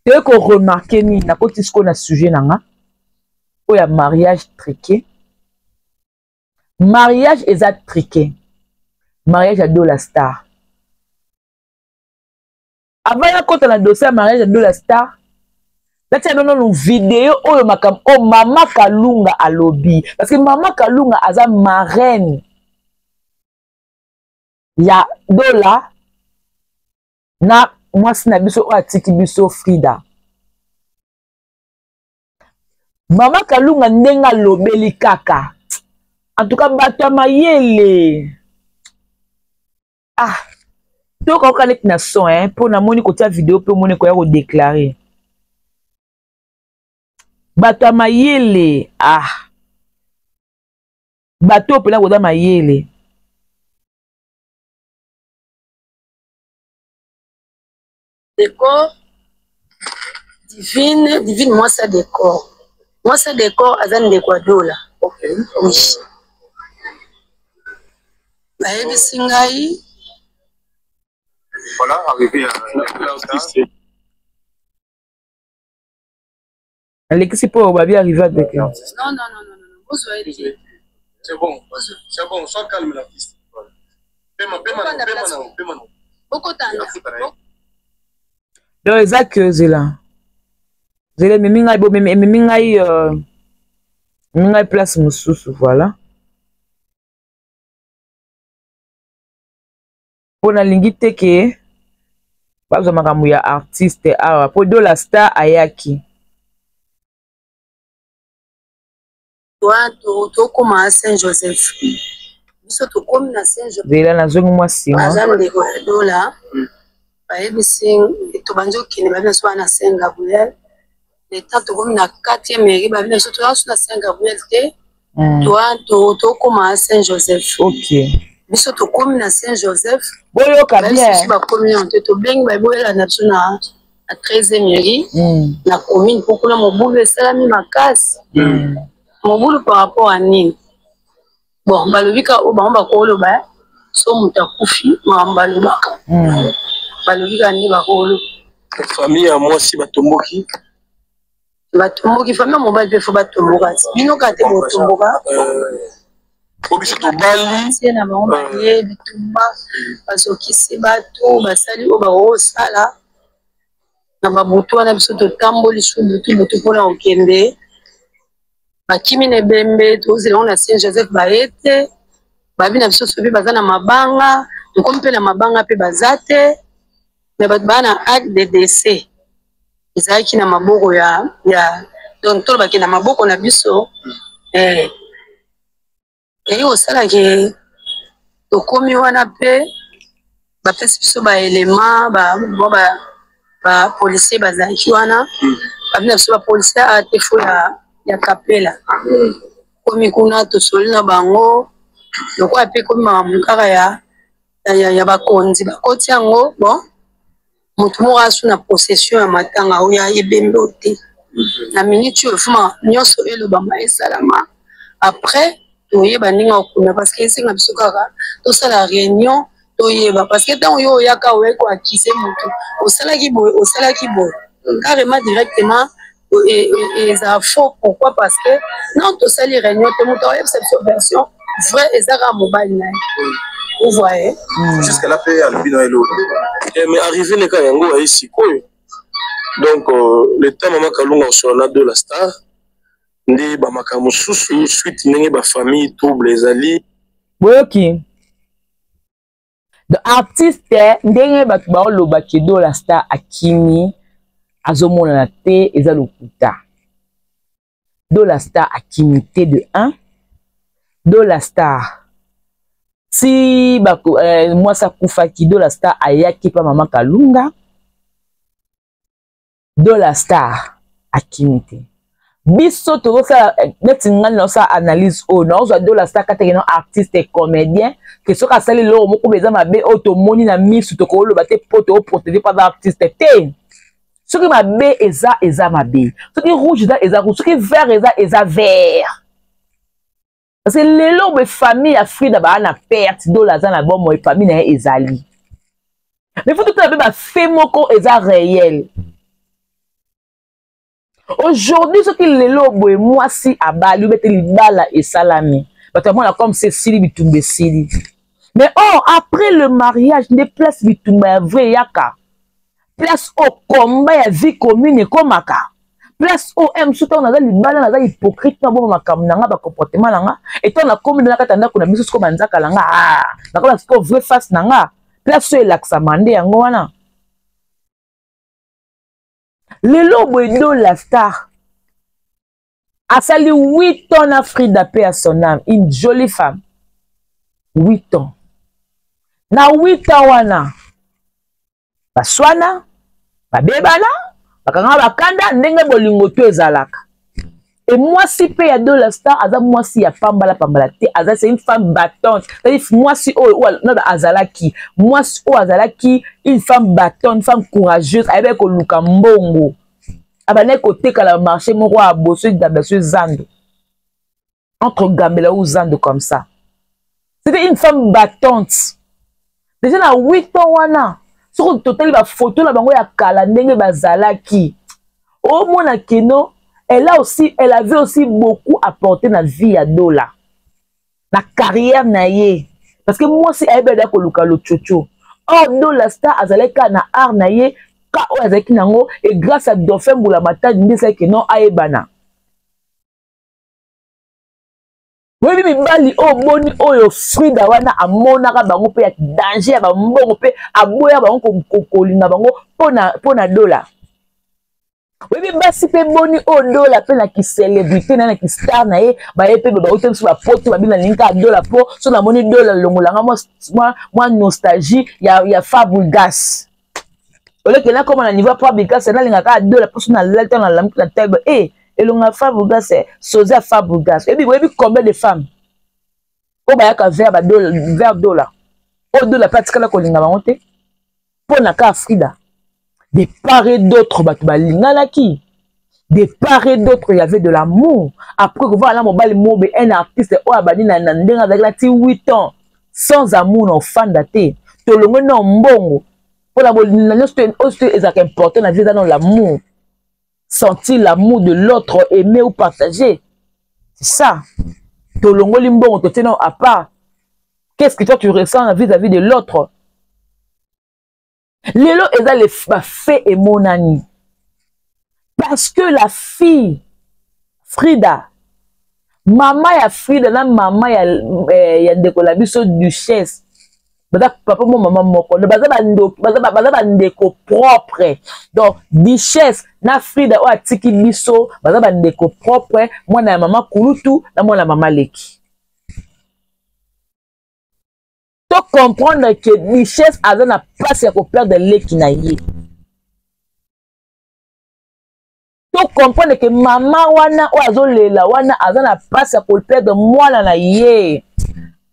toye koremarke nini, nakoti sikoyo na sujet na nga oyo ya mariage truqué. Mariage eza truqué, mariage ya Dola Star. Avant nakota na dossier ya mariage ya Dola Star, natia nono video oyo makambo oyo Mama Kalunga alobi, parce que Mama Kalunga aza marraine ya Dola na mwasi na biso oyo atiki biso, Frida. Mama Kalunga ndenge alobeli kaka, en tout cas bato ya mayele, ah, tokaoka neti na son, hein, mpo namoni kotia video mpe omoni koya kodeklare bato ya mayele, ah, bato oyo mpena koza mayele. Décor Divine, Divine mwasi ya décor, mwasi ya décor aza ndeko ya Dola. Okay. Oui, bayebisi ngai. Voilà, arrivé à l'artiste. Alekisi mpo babi arrivé à décor. Non, non, non, non, non, bozwa ye te. C'est bon, c'est bon, sois calme l'artiste. Pema, pema, pema, pema, pema. Bokotanda. Donc eza ke zela zela ememi ngai, bo ememi ngai, ememi ngai place mosusu, voilà, mpo nalingi te ke bazwa makambo ya artiste awa, mpo Dola Star ayaki. Tokóma Saint Joseph, biso tokomi na Saint Joseph. Zela, nazongi mwa nsima. Aza ndeko ya Dola. Bayebisi tobandi okende, babi na biso bana na Saint Gabriel. Leta tokomi na 4e mairie, babi na biso toza so na Saint Gabriel te, tokóma Saint Joseph. Biso tokomi na Saint Joseph. Boyoka bien. Biso bakomi yango te, tobengi baboyela na biso na 13e mairie, na commune, mpo kuna mobulu esalami makasi. Mobulu par rapport à nini? Bon, balobi ka oyo bango bakoloba, so moto akufi, makambo balobaka, balobi ka nde bakoloba. Famille ya mwasi batomboki. Batomboki, famille ya mobali mpe fo batomboka ti bino kaka te botomboka. Po biso tobali. Tie na bango baye bitumba, bazokisi bato, basali oyo bakosala na babutu wana. Biso totamboli su butu butu mpona kokende, bakimi na ebembe, tozela ngo na Saint Joseph, baye te. Babi na biso soki baza na mabanga, tokomi mpe na mabanga mpe baza te, me bato baa na acte de décès ezalaki na maboko ya donc tolobaki na maboko na biso. Eyi kosalaki tokomi wana mpe bapesi biso baelema bapolisier bazalaki wana, babi na biso bapolisier ate fo ya kapela. Komi kuna, tosoli na bango lokola mpe komi makambo kaka ya bakonzi bakoti yango. Bon, moto moko asu na possession ya matanga oyo ya ebembe oyo te na minute oyo, fuma nyonso elobama esalama, après toyeba ndenge okunda, parce que esenga biso kaka tosala réunion, toyeba, parce que ntango yo oyaka, oyaki koakize moto, osalaki boye, osalaki boye. Carrément, directement eza faux. Pourquoi? Parce que non, tosali réunion te. Moto akoyebisa biso version vrai eza kaka mobali na ye, vous voyez. Jusque là mpe alobi na eloko. Mais arrivé neka yango aye sikoyo. Donc le temps mama Kalunga osola na de la star nde bamakambo mosusu suite ndenge bafamille trouble ezali. Boyoki, donc artiste, ndenge bato baoloba ke Dola Star akimi, azomonana te, eza lokuta. Dola Star akimi te. De 1, Dola Star ti mwasi akufaki, Dola Star ayaki mpa mama Kalunga. Dola Star akimi te. Biso tozosala neti ngai naosala analyse oyo, naozwa Dola Star kateke no artiste comédien ke soki asali eloko moko boye eza mabe, oyo tomoni na misu, tokoloba te mpo tooprotéger mpo aza artiste te. Soki mabe eza, eza mabe. Soki rouge eza, eza rouge. Soki vert eza, eza vert. Parce que lelo boye famille ya Frida baa na perte. Dola aza na bomoi, famille na ye ezali, mais faut totala mpe bafe moko eza réel aujourd'hui. Soki lelo boye mwasi abali obete, libala esalami, bato bamona comme se esili, bitumba esili. Mais or après le mariage nde place bitumba ya vrai eyaka, place oyo combat ya vie commune ekomaka, place oyo mosusu ntango naza libala naza hypocrite, na boma makambo na nga, bacomportement na nga. Etango nakomi na kati ya ndako na biso, sikoyo banzaka na nga, ah, nakola sikoyo vraie face na nga. Place oyo elakisama nde yango wana. Lelo boye Dola Star asali 8 ans na Frida, paix à son âme, une jolie femme. 8 ans, na 8 ans wana baswana, babebana, bakanga bakanda ndenge bolingo to ezalaka. E mwasi mpe ya Dola Star aza mwasi ya pambala pambala te, aza, c'est une femme battante. C'est-à-dire mwasi oyo azalaki, mwasi oyo azalaki une femme battante, une femme courageuse. Ayebaki koluka mbongo, abandaki kotekala marché moko ya boso Gambela, so zando, entre Gambela ou zando comme ça. C'était une femme battante déjà na 8 ans wana. Soki totali bafoto na bango ya kala, ndenge bazalaki, omona keno elle avait aussi beaucoup apporté na vie ya Dola, na carrière na ye, parce que mwasi ayebi ada koluka lochocho. Or Dola Star azalaki kaka na art na ye ka oyo azalaki nango, et grâce à Dauphin Mbula Matadi nde esalaki no ayebana. Oyebi mibali oyo boni oyo Frida wana amonaka bango mpe ya danger ya bambongo, mpe aboya bango kolinga bango mpo na Dola. Oyebi basi mpe boni oyo Dola mpe na kicélébrité na ye, na kistar na ye, baye mpe bauta biso bapoto, babi nalingi kaka Dola mpo so namoni Dola longolanga mwa nostalgie ya Fabregas. Oleke nakoma na niveau ya Fabregas, nalinga kaka Dola mpo so nalali, ntango nalamuki na table e elonga Fabregas, sozi ya Fabregas. Oyebi combien de femmes oyo bayaka vers Dola, oyo Dola mpe atikala kolinga bango te mpo na kaka Frida? De part et d'autre bato balinganaki, de part et d'autre il y avait de l'amour. Après kovanda na mobali mobe, un artiste oyo abandi na ndenge azalaki na ti 8 ans sans amour, na ofanda te. Tolongwe na mbongo mpona bolinga nyonso oyo ezalaka important na vie, eza na l'amour, sentir l'amour de l'autre, aimer ou partager, c'est ça. Tolongoli mbongo, totie nao à part. Qu'est-ce que toi tu ressens vis-à-vis de l'autre? Lelo eza bafe emonani parce que la fille Frida, mama ya Frida na mama ya ndeko na biso Duchesse, baza papa mo mama moko, baza bandeko propre. Donc Duchesse na Frida oyo atiki biso baza bandeko propre, mwana ya mama kulutu na mwana ya mama leki. To comprendre que Duchesse aza na place ya koperdre leki na ye. To comprendre que mama wana oyo azolela wana aza na place ya koperdre mwana na ye.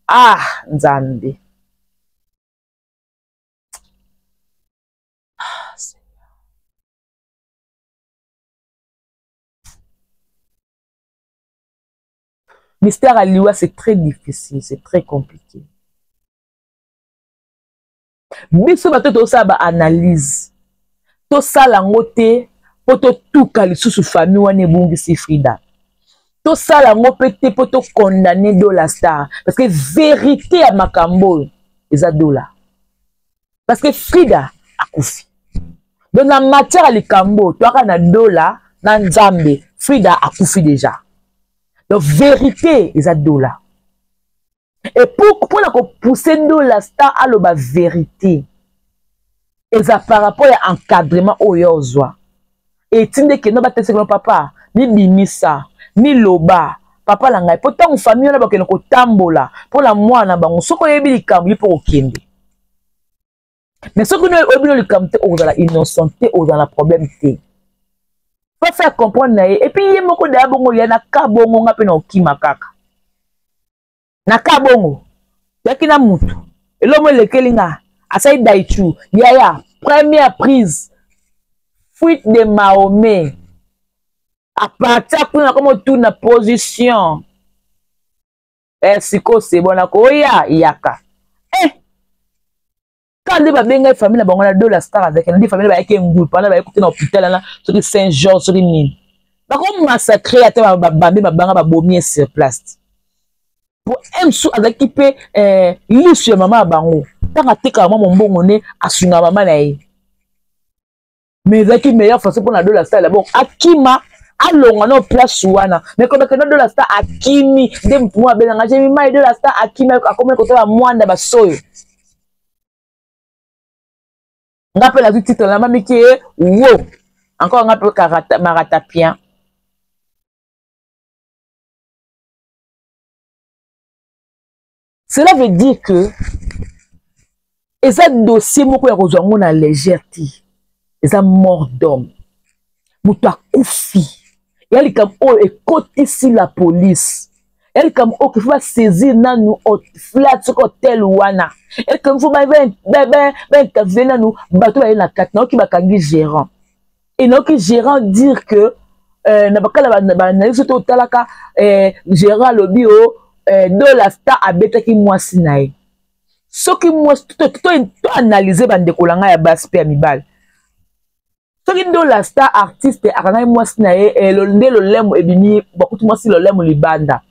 Ah, Nzambe! Ah, Seigneur. Mystère ya liwa, c'est très difficile, c'est très compliqué. Biso bato tosala baanalyse, tosala yango te. mpo totuka lisusu famille wana ebungisi Frida. Tosala yango mpe te mpo tokondane Dola Star, parce que vérité ya makambo oyo eza Dola, parce que Frida akufi. Donc na matière ya likambo toyaka na Dola na Nzambe, Frida akufi déjà. Donc vérité eza Dola. Et pour mpona kopousse Dola Star aloba vérité eza par rapport ya encadrement oyo ozwa etindi ekende bateseke no papa mibimisa miloba papa na ngai, mpo ntango famille wana bakende kotambola mpona mwana bango, soki oyebi likambo ye mpo kokende, mais soki oyebi no likambo te, okozala innocent te, okozala na problème te. Faut faire comprendre na ye. Et puis ye moko daya bongo ya na ka bongo nga mpe na okima kaka na ka bongo yaki na mutu elomo elekeli nga asali daichu yaya première prise fuite de Mahomet. À partir kuna nakoma otuna position sikoyo c'est bon, nakoya yaka ka nde babengai famille na bango na Dola Star azalaki na nde famille bayaki engulu pana bayaki te na hôpital wana, soki Saint Georges soki nini, bakomassacre ata babambe mabanga babomi ye sur place. Po msu azalaki mpe lisu ya mama ya bango, ntango atekaka mwa mombongo nde asunga mama na ye, mais ezalaki meilleure façon mpona Dola Star d'abord akima alonga no place wana. Mais kobeke no Dola Star akimi nde motu moko abenganga jemimai Dola Star akimi akomi kotala mwanda basoyo. Nga mpe nazwi titre na mamiki ye wo encore nga mpe maratapien. Cela veut dire que eza dossier moko ya kozwa yango na légère te, eza mort d'homme, moto akufi, ya likambo oyo ekotisi la police, ya likambo oyo kifo basaisir nanu flat soki hotel wana, ya likambo fo bainterviewe nanu bato baye na kati. Nayoki bakangi gérant et nayoki gérant dire que na bakala banalyse soki otalaka gérant alobi o Dola Star abetaki mwasi na ye. Soki mwasi to analyse bandeko na ngai ya basi mpe ya mibali, soki Dola Star artiste akangaki mwasi na ye, nde lolemo ebimi, bakuti mwasi lolemo libanda.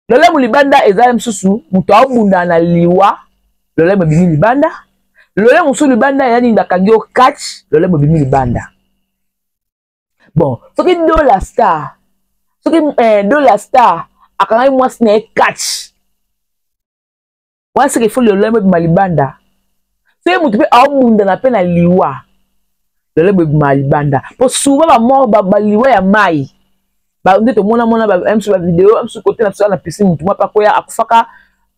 Lolemo libanda eza mosusu moto aobundana na liwa, lolemo ebimi libanda. Lolemo mosusu libanda ya nini? Bakangi yo catch, lolemo ebimi libanda. Bon, soki Dola Star, soki Dola Star akangaki mwasi na ye catch wana, seke ifo lolemo ebima libanda. Soki motu mpe aobundana mpe na liwa, lolemo ebima libanda, po souvent bamort baliwa ya mai nde tomonamona msu bavideo msu kote na biso na piscine, motu mwa mpe akoya akufaka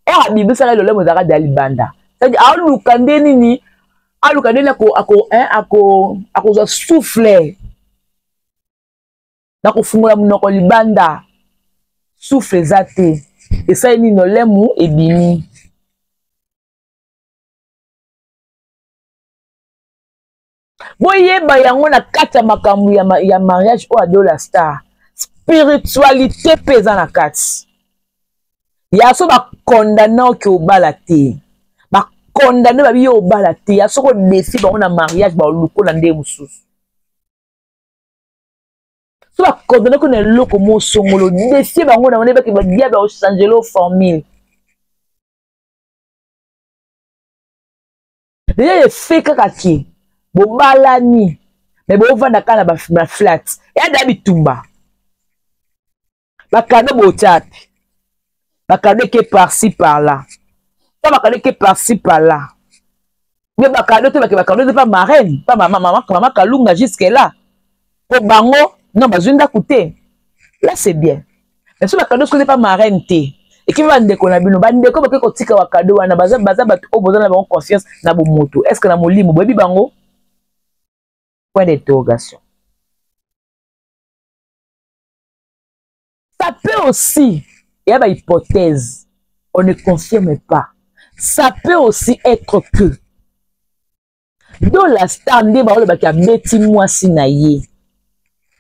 ere abimisaka lolemo ezalaka deya libanda. C'est-à-dire aoluka nde nini, aluka nde akozwa souffle na kofungola monoko libanda, souffle eza te, esali nini? Lolemo ebimi. Boyeba yango na kati ya makambo ya mariage oyo ya Dola Star, spiritualité mpe eza na kati ya so bakondane oke obala te, bakondane babi yo obala te, ya soko odefi bango na mariage baolukola nde mosusu. So bakondane ko na eloko mosongolo defie bango na wana ebaki badiable ochange lo formule. Deja efe kaka ke bobalani me bovanda kaka na baflat ya da bitumba, bakado botia te, bakado eke par-ci par-là, to bakado eke par-ci par-là, me bakado te bake bakado te pa marraine pa mama, mama, mama Kalunga jusque là po bango non bazwi ndako te. Là c'est bien, mais so bakado soki pa marraine te, ekibi bandeko na bino, bandeko bakoki kotika bakado wana, baza bato oyo boza na bango confiance na bomoto, est ce que na molimo boyebi bango? Point d'interrogation. Ça peut aussi, il y a une hypothèse, on ne confirme pas. Ça peut aussi être que Dola Star nde baolobaki abeti mwasi na ye.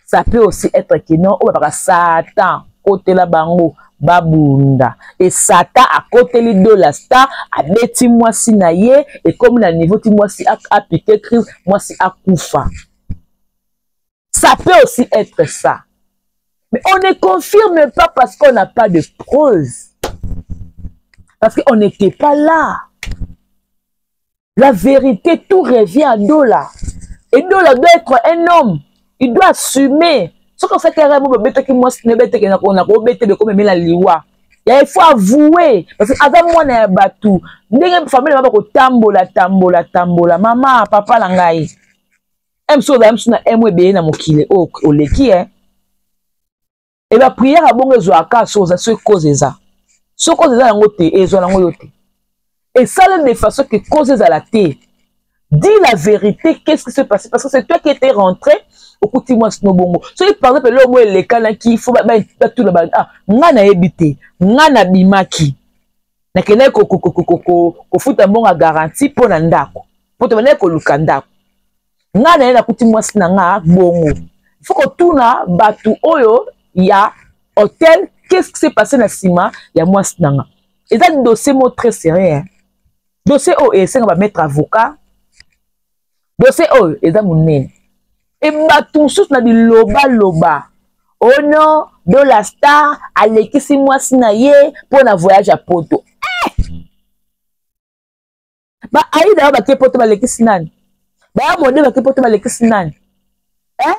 Ça peut aussi être que non, oyo babaka Satan kotela bango babunda. Et Satan akoteli Dola Star abeti mwasi na ye, et comme na niveau ti mwasi a piqué crise, mwasi akufa. Ça peut aussi être ça. Mais on ne confirme pas parce qu'on n'a pas de preuves. Parce qu'on n'était pas là. La vérité, tout revient à Dola. Et Dola doit être un homme. Il doit assumer. soki osaki erreur mo babetaki mwasi na beteke na kobete bekomemela liwa ya il faut avouer parce que aza mwana ya bato ndenge famille na bakotambola tambola tambola mama papa na ngai mso ozala mosusu na emo ebele na mokili oyo oleki e e bapriere ya bongo ezwaka so oza soki cause eza soki cause eza yango te ezwa yango yo te esala de façon que cause ezala te. Dis la vérité, qu'est-ce qui s'est passé? Parce que c'est toi qui étais rentré okuti mwasi no bongo. Soki par exemple eloko moko elekanaki, il faut batuna ba ah nga nayebi te, nga nabimaki. Nakendaki kofuta mbongo ya garantie mpo na ndako. Mpo tobandaki koluka ndako. Nga na ye nakuti mwasi na nga bongo. Il faut kotuna bato oyo ya hôtel qu'est-ce qui s'est passé na nsima ya mwasi na nga. Eza dossier moko très sérieux. Hein? Dossier oyo esenga ba maître avocat. Dossier oyo eza monene. E bato mosusu na bilobaloba. Oh non, Dola Star alekisi mwasi na ye mpo na voyage ya poto. Eh! Ba Aida oyo bake poto balekisi nani? Ba Mode bake poto balekisi nani? Eh?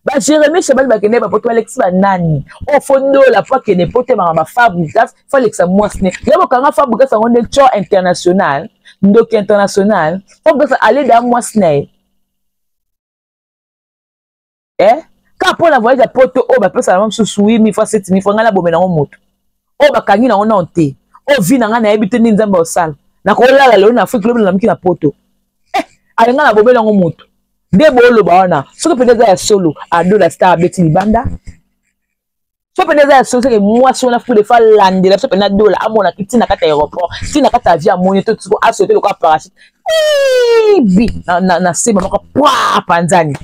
Ba Jérémie Chabani bakende ba poto balekisi ba nani? Oyo fo Dola po akende poto ebanga ba Fabregas, fo alekisa mwasi ne. Ya bokanga Fabregas yango nde tchor international, ndoki international. Fabregas aleda mwasi na ye. Eh? Kaka mpo na voyage ya poto oyo bapesaka yango mosusu 8000 fois 7000 fois ngai nabomela yango moto oyo bakangi nango nano te oyo vi na ngai nayebi te nde nzambe osala nakolala lelo na afrike lobi nalamuki na poto eh, ale ngai nabomela yango moto nde booloba wana soki mpenza eza ya solo adola star abeti libanda soki mpenza eza ya solo seke mwasi wana fude fa alandela biso mpenza dola amonaki ntina kati ya aéroport ntina kati ya avion amoni to siko asote lokola parachute bi na, na, na sema moko pwa panzani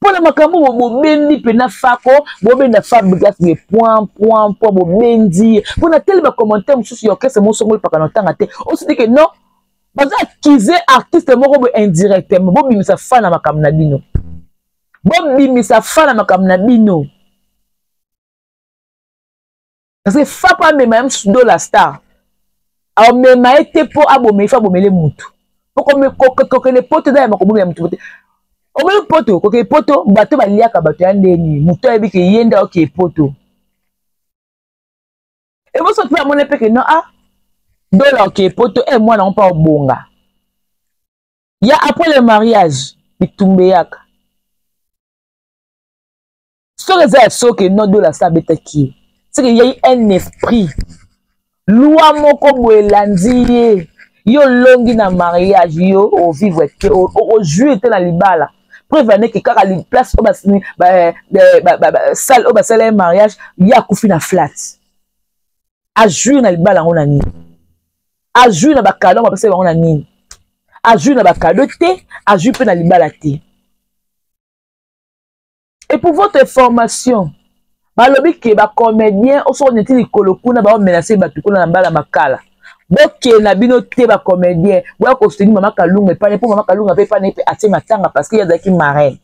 mpo na makambo bobendi mpena fako bobenda fabrigas boye point point point bobendi ye mpo na tele bacommentaire mosusu ya orchestre mosongoli mpaka na otanga te ositi ke non baza accuse artiste moko boye indirectement bobimisa fa na makambo na bino bobimisa fa na makambo na bino parce que fa mpo amema ye mosusu dola star amema ye te mpo aboma ye fa abomele motu kokende poto eza ya makobomela motu te omoni poto kokende poto bato baliaka bato ya ndeni motu ayebi ke ye nde aokee poto eboso mpe amoni mpe ke no ah dola okee poto e mwana yango mpe obonga ya après le mariage bitumba eyaka soki eza ya soki no dola sa abetaki ye seke yei un esprit loi moko boye elandi ye yo olongi na mariage yo ovivre te ojouir te na libala preuve aneke kaka place oyo salle oyo basala ye mariage ye akufi na flat ajouir na libala yango na nini ajouir na bakado yango bapesa bango na nini ajouir na bakado te ajouir mpe na libala te. Et pour votre information, balobi ke ba comédien oso neti likolo kuna ba menacer batu kuna na mbala makala. Boke na bino te ba comédien, boya ko soutenir mama Kalunga epai po mama Kalunga pe epai pe atie matanga parce que yazaki marraine.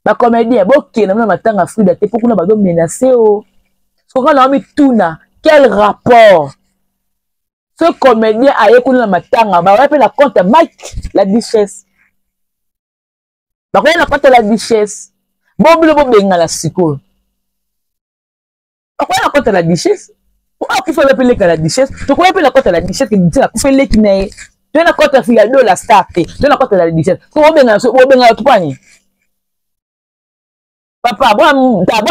Ba comédien boke na bino matanga Frida te po kuna bazo menacer o. Soka na mituna quel rapport? Ce comédien aye kuna na matanga, ba pe na compte Mike la duchesse. Bakoya na compte la duchesse. Bo bino bobengana sikoyo. Bakoya na compte la duchesse. Po akufa mpe leka la duchesse. Tokoya mpe na compte la duchesse ke duchesse akufa leki na ye. Toye na compte ya do la star te. Toye na compte la duchesse. So bobengana so bobengana to pani. Papa, bo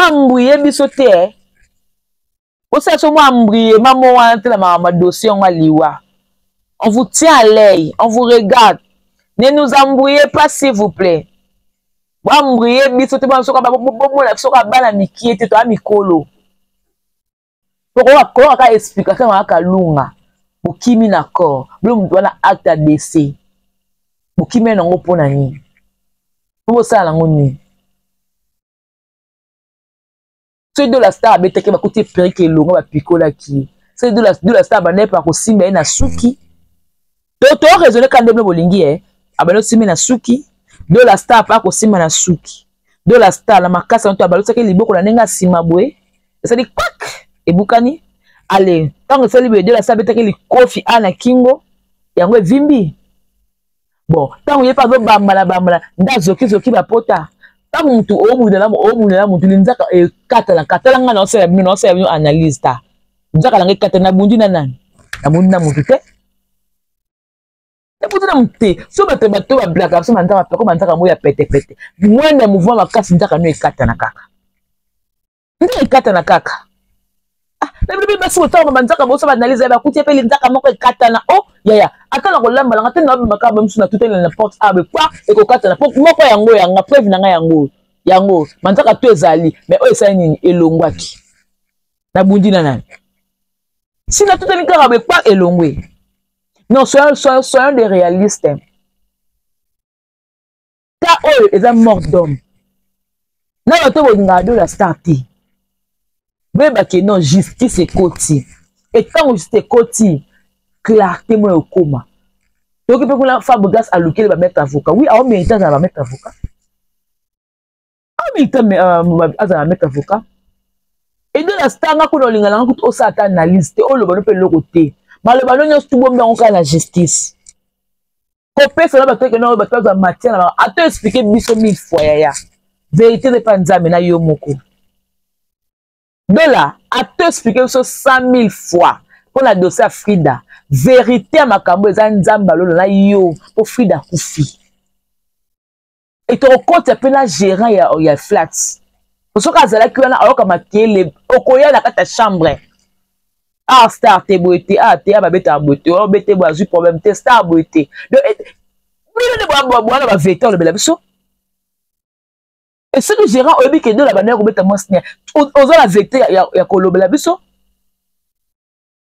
ambuye biso te eh. Bosala so mwa embruyema mo wana te na makambo ya dossier yango ya liwa. On vous tient à l'œil, on vous regarde. Ne nous embrouillez pas s'il vous plaît. Boembrouye biso te bomona biso kaka bana mikie te toya mikolo. Tokoka kaka explication ya Kalunga. Bokimi na corps. Bilo moto wana acte ya décès. Bokimi nango mpo na nini? Mpo bosala nango nini? Soki Dola Star abetaki bakuti ye perruque elongo bapikolaki ye. Soki Dola Star abandaki pa kosimba ye na suki. To to raisonner kaka nde bino bolingi eh. Abandaki kosimba ye na suki. Dola Star pa kosimba na suki. Dola Star na makasi na to abalusaki liboko na ndenge ya nsima boye esali kwak ebukani. Ale ntango esali boye, Dola Star abetaki likofi a na kingo yango evimbi. Bon, ntango ye mpe azobambala bambala nde azokizoki bapota. Ntango motu obundela obundela motu linzaka ekatana katala ngai naosala bino naosala bino analyse ta nzaka nanga ekatana nabundi na nani nabundi na motu te nabundi na motu te so bato bato bablaka biso banzaka peko banzaka yango ya petepete mwene ya mouvement makasi nzaka no ekatana kaka nde ekatana kaka ah, na bino mpe basi kotanga banzaka boso baanalyse ya bakuti mpe linzaka moko ekatana o oh, yaya ata na kolamba nanga te nabimaka bamisu na tutele na porte abe kwa ekokatana po moko yango yanga preuve na ngai yango yango manzaka to ezali mais oyo esali nini elongwaki nabundi na nani si natuteli kaka boye kwa elongwe. Non, soyons, soyons, soyons des réalistes. Ka oyo eza mort d'homme na bato bolingaka Dola Star te, boyeba ke non, justice ekoti. Etango justice ekoti, clarté moko ekoma. Toyoki mpe kuna Fabregas alukeli bamaître avocat. Oui, aomérite azala bamaître avocat, aomérite azala bamaître avocat. Edola Star, nga kuna olinga nanga kutu osala ata analyse te, oloba no mpe eloko te, maloba no nyonso tubombi yango kaka na justice. Kopesa na bato eke no bato bazwa matière na bango. Ata explique biso mille fois, yaya, vérité eza epa Nzambe na yo moko. Dola, ata explique biso 100 000 fois mpo na dossier ya Frida, vérité ya makambo eza Nzambe alola na yo, mpo Frida akufi e tokokota mpe na gérant ya flat. Soki azalaki wana ayoka makele, okoya na kati ya chambre. Ah, star te boye te, ah te, ah babetaka boye te, obete boye azwi problème te, star boye te. Donc bino nde bwana bavérité olobela biso. E soki gérant oyebi ke Dola bandaki kobeta mwasi ne, oza na vérité ya kolobela biso,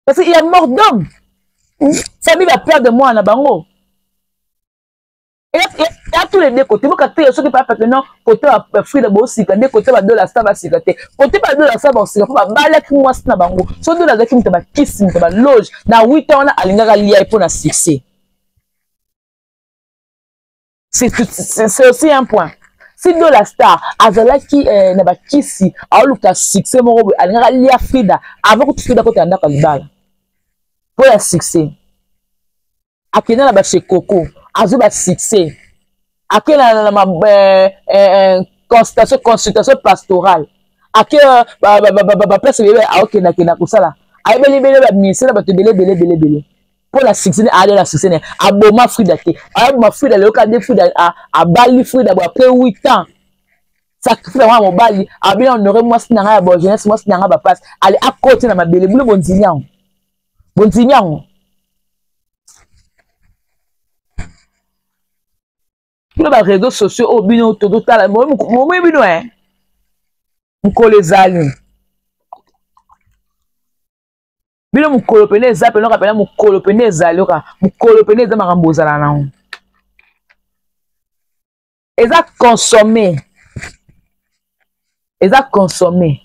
parce que il y a mort d'homme, famille baperdre mwana na bango ya tous les deux côtés. Boka te soki papa non, côté bafrida bosika nde côté badola Star basika te, côté badola Star basika mpo babalaki mwasi na bango. So Dola azalaki moto bakisi, moto baloge na 8 ans wana, alingaka lia ye mpo na succès. C'est aussi un point. Si Dola Star azalaki na bakisi, aoluka succès moko boye, alingaka lia Frida avant kutu Frida kota ya ndako ya libala mpo ya succès. Akenda na bashe koko, azwi basuccès, ake na ma consultation pastorale, ake baplace ebele aokendakenda kosala, ayebeli ebele baministère na bato ebele ebele ebele ebele mpo na succès ne. Alia na succès ne, aboma Frida te, ayaboma Frida lelo kaka nde Frida abali Frida bo après 8 ans. Sacrifice mwana mobali abina honore mwasi na ngai ya bo jeunesse, mwasi na ngai bapasi ale akoti na mabele. Bino bondimi yango, bondimi yango. Bino baréseaux sociaux oyo bino tozotala momoi bino e mokolo ezali bino mokolo pene eza pene oka pene mokolo pene ezali oka mokolo pene eza makambo ozala nango eza consommé, eza consommé.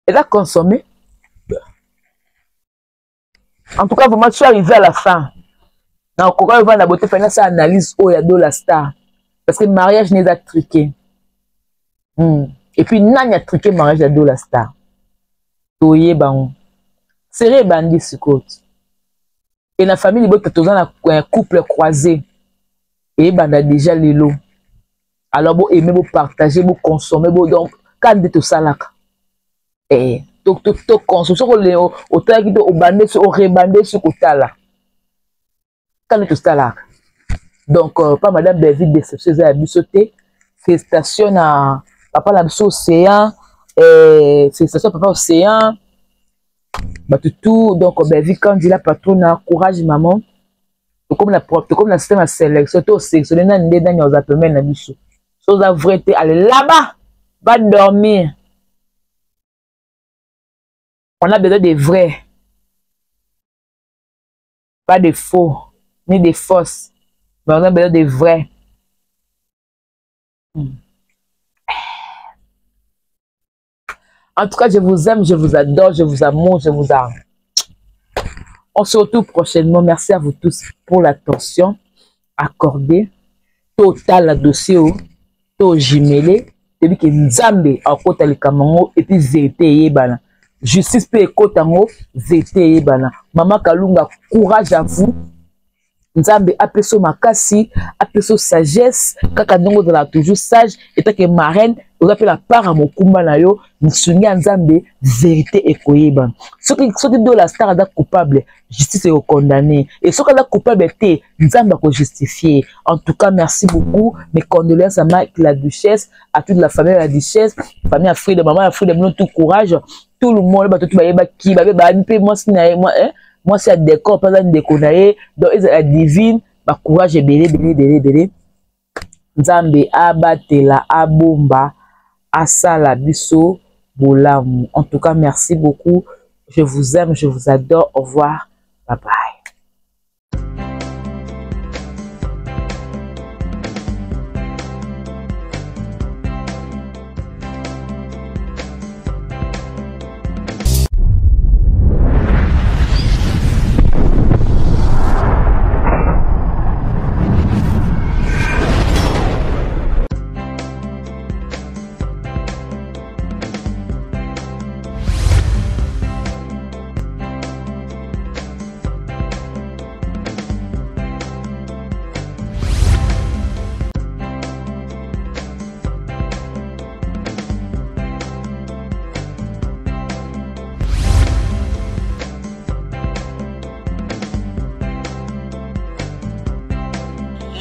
Eza consommé. En tout cas, vraiment, je suis arrivé à la fin. Nakoka ovanda bote mpe nasala analyse oyo ya Dola Star, parce que mariage ne eza truqué. Et puis nani atriqué mariage ya Dola Star, toyeba yango. Série ebandi sikoyo e na famille libota, toza na couple croisé eyebanda déjà lelo. Alors bo aimer, bo partager, bo consommer, bo donc ka nde tosalaka to consomme. Soki otalaki te, obande so orebande so kotala ka nde tosalaka. Donc pa madame Belvi, déception eza ya biso te. Félicitation na papa na biso Océan, félicitation papa Océan, bato tout. Donc Belvi Kandila patrona, courage maman. Tokomi na système ya sélection to osélectionne nani nde nani oza pembeni na biso. So oza vrai te, allez là-bas, va dormir. On a besoin de vrais, pas de faux ni de fausses, mais on a besoin de vrais. En tout cas, je vous aime, je vous adore, je vous amour, je vous aime. On se retrouve prochainement. Merci à vous tous pour l'attention accordée. Total dossier to jumelé. Toyebi ke Nzambe akota likambo yango et puis vérité eyebana. Justice mpe ekota yango, vérité eyebana. Mama Kalunga, courage à vous. Nzambe apesa makasi, apesa sagesse, kaka ndenge ozalaka toujours sage, etake marraine, oza mpe na part ya mokumba na yo, nsungi ya Nzambe, vérité ekoyebana. Soki soki Dola Star aza coupable, justice ekokondamne, et soki aza coupable te, Nzambe akojustifie. En tout cas, merci beaucoup. Mes condoléances à Mike la Duchesse, à toute la famille de la Duchesse, famille ya Frida, maman ya Frida, bino tout courage, tout le monde, bato tout bayebaki, babe bayebi mpe mwasi na ye, mwasi ya décor mpe aza ndeko na ye, donc ezala divine, ba courage ebele ebele ebele ebele. Nzambe abatela, abomba, asala biso bolamu. En tout cas, merci beaucoup. Je vous aime, je vous adore. Au revoir. Bye bye.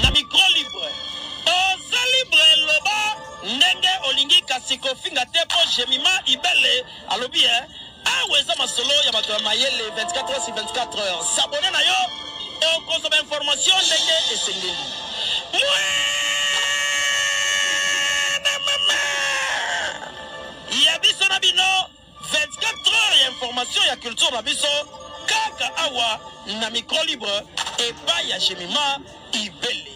Na micro libre, oza libre, loba ndenge olingi, kasi kofinga te, mpo Jemima Ibele alobi e awa eza masolo ya bato ya mayele. 24 heures sur 24 heures, s'abonne na yo, okozwa bainformation ndenge esengeli. Mwana mama ya biso na bino, 24 heures ya information ya culture na biso kaka awa na micro libre epai ya Jemima Ibele.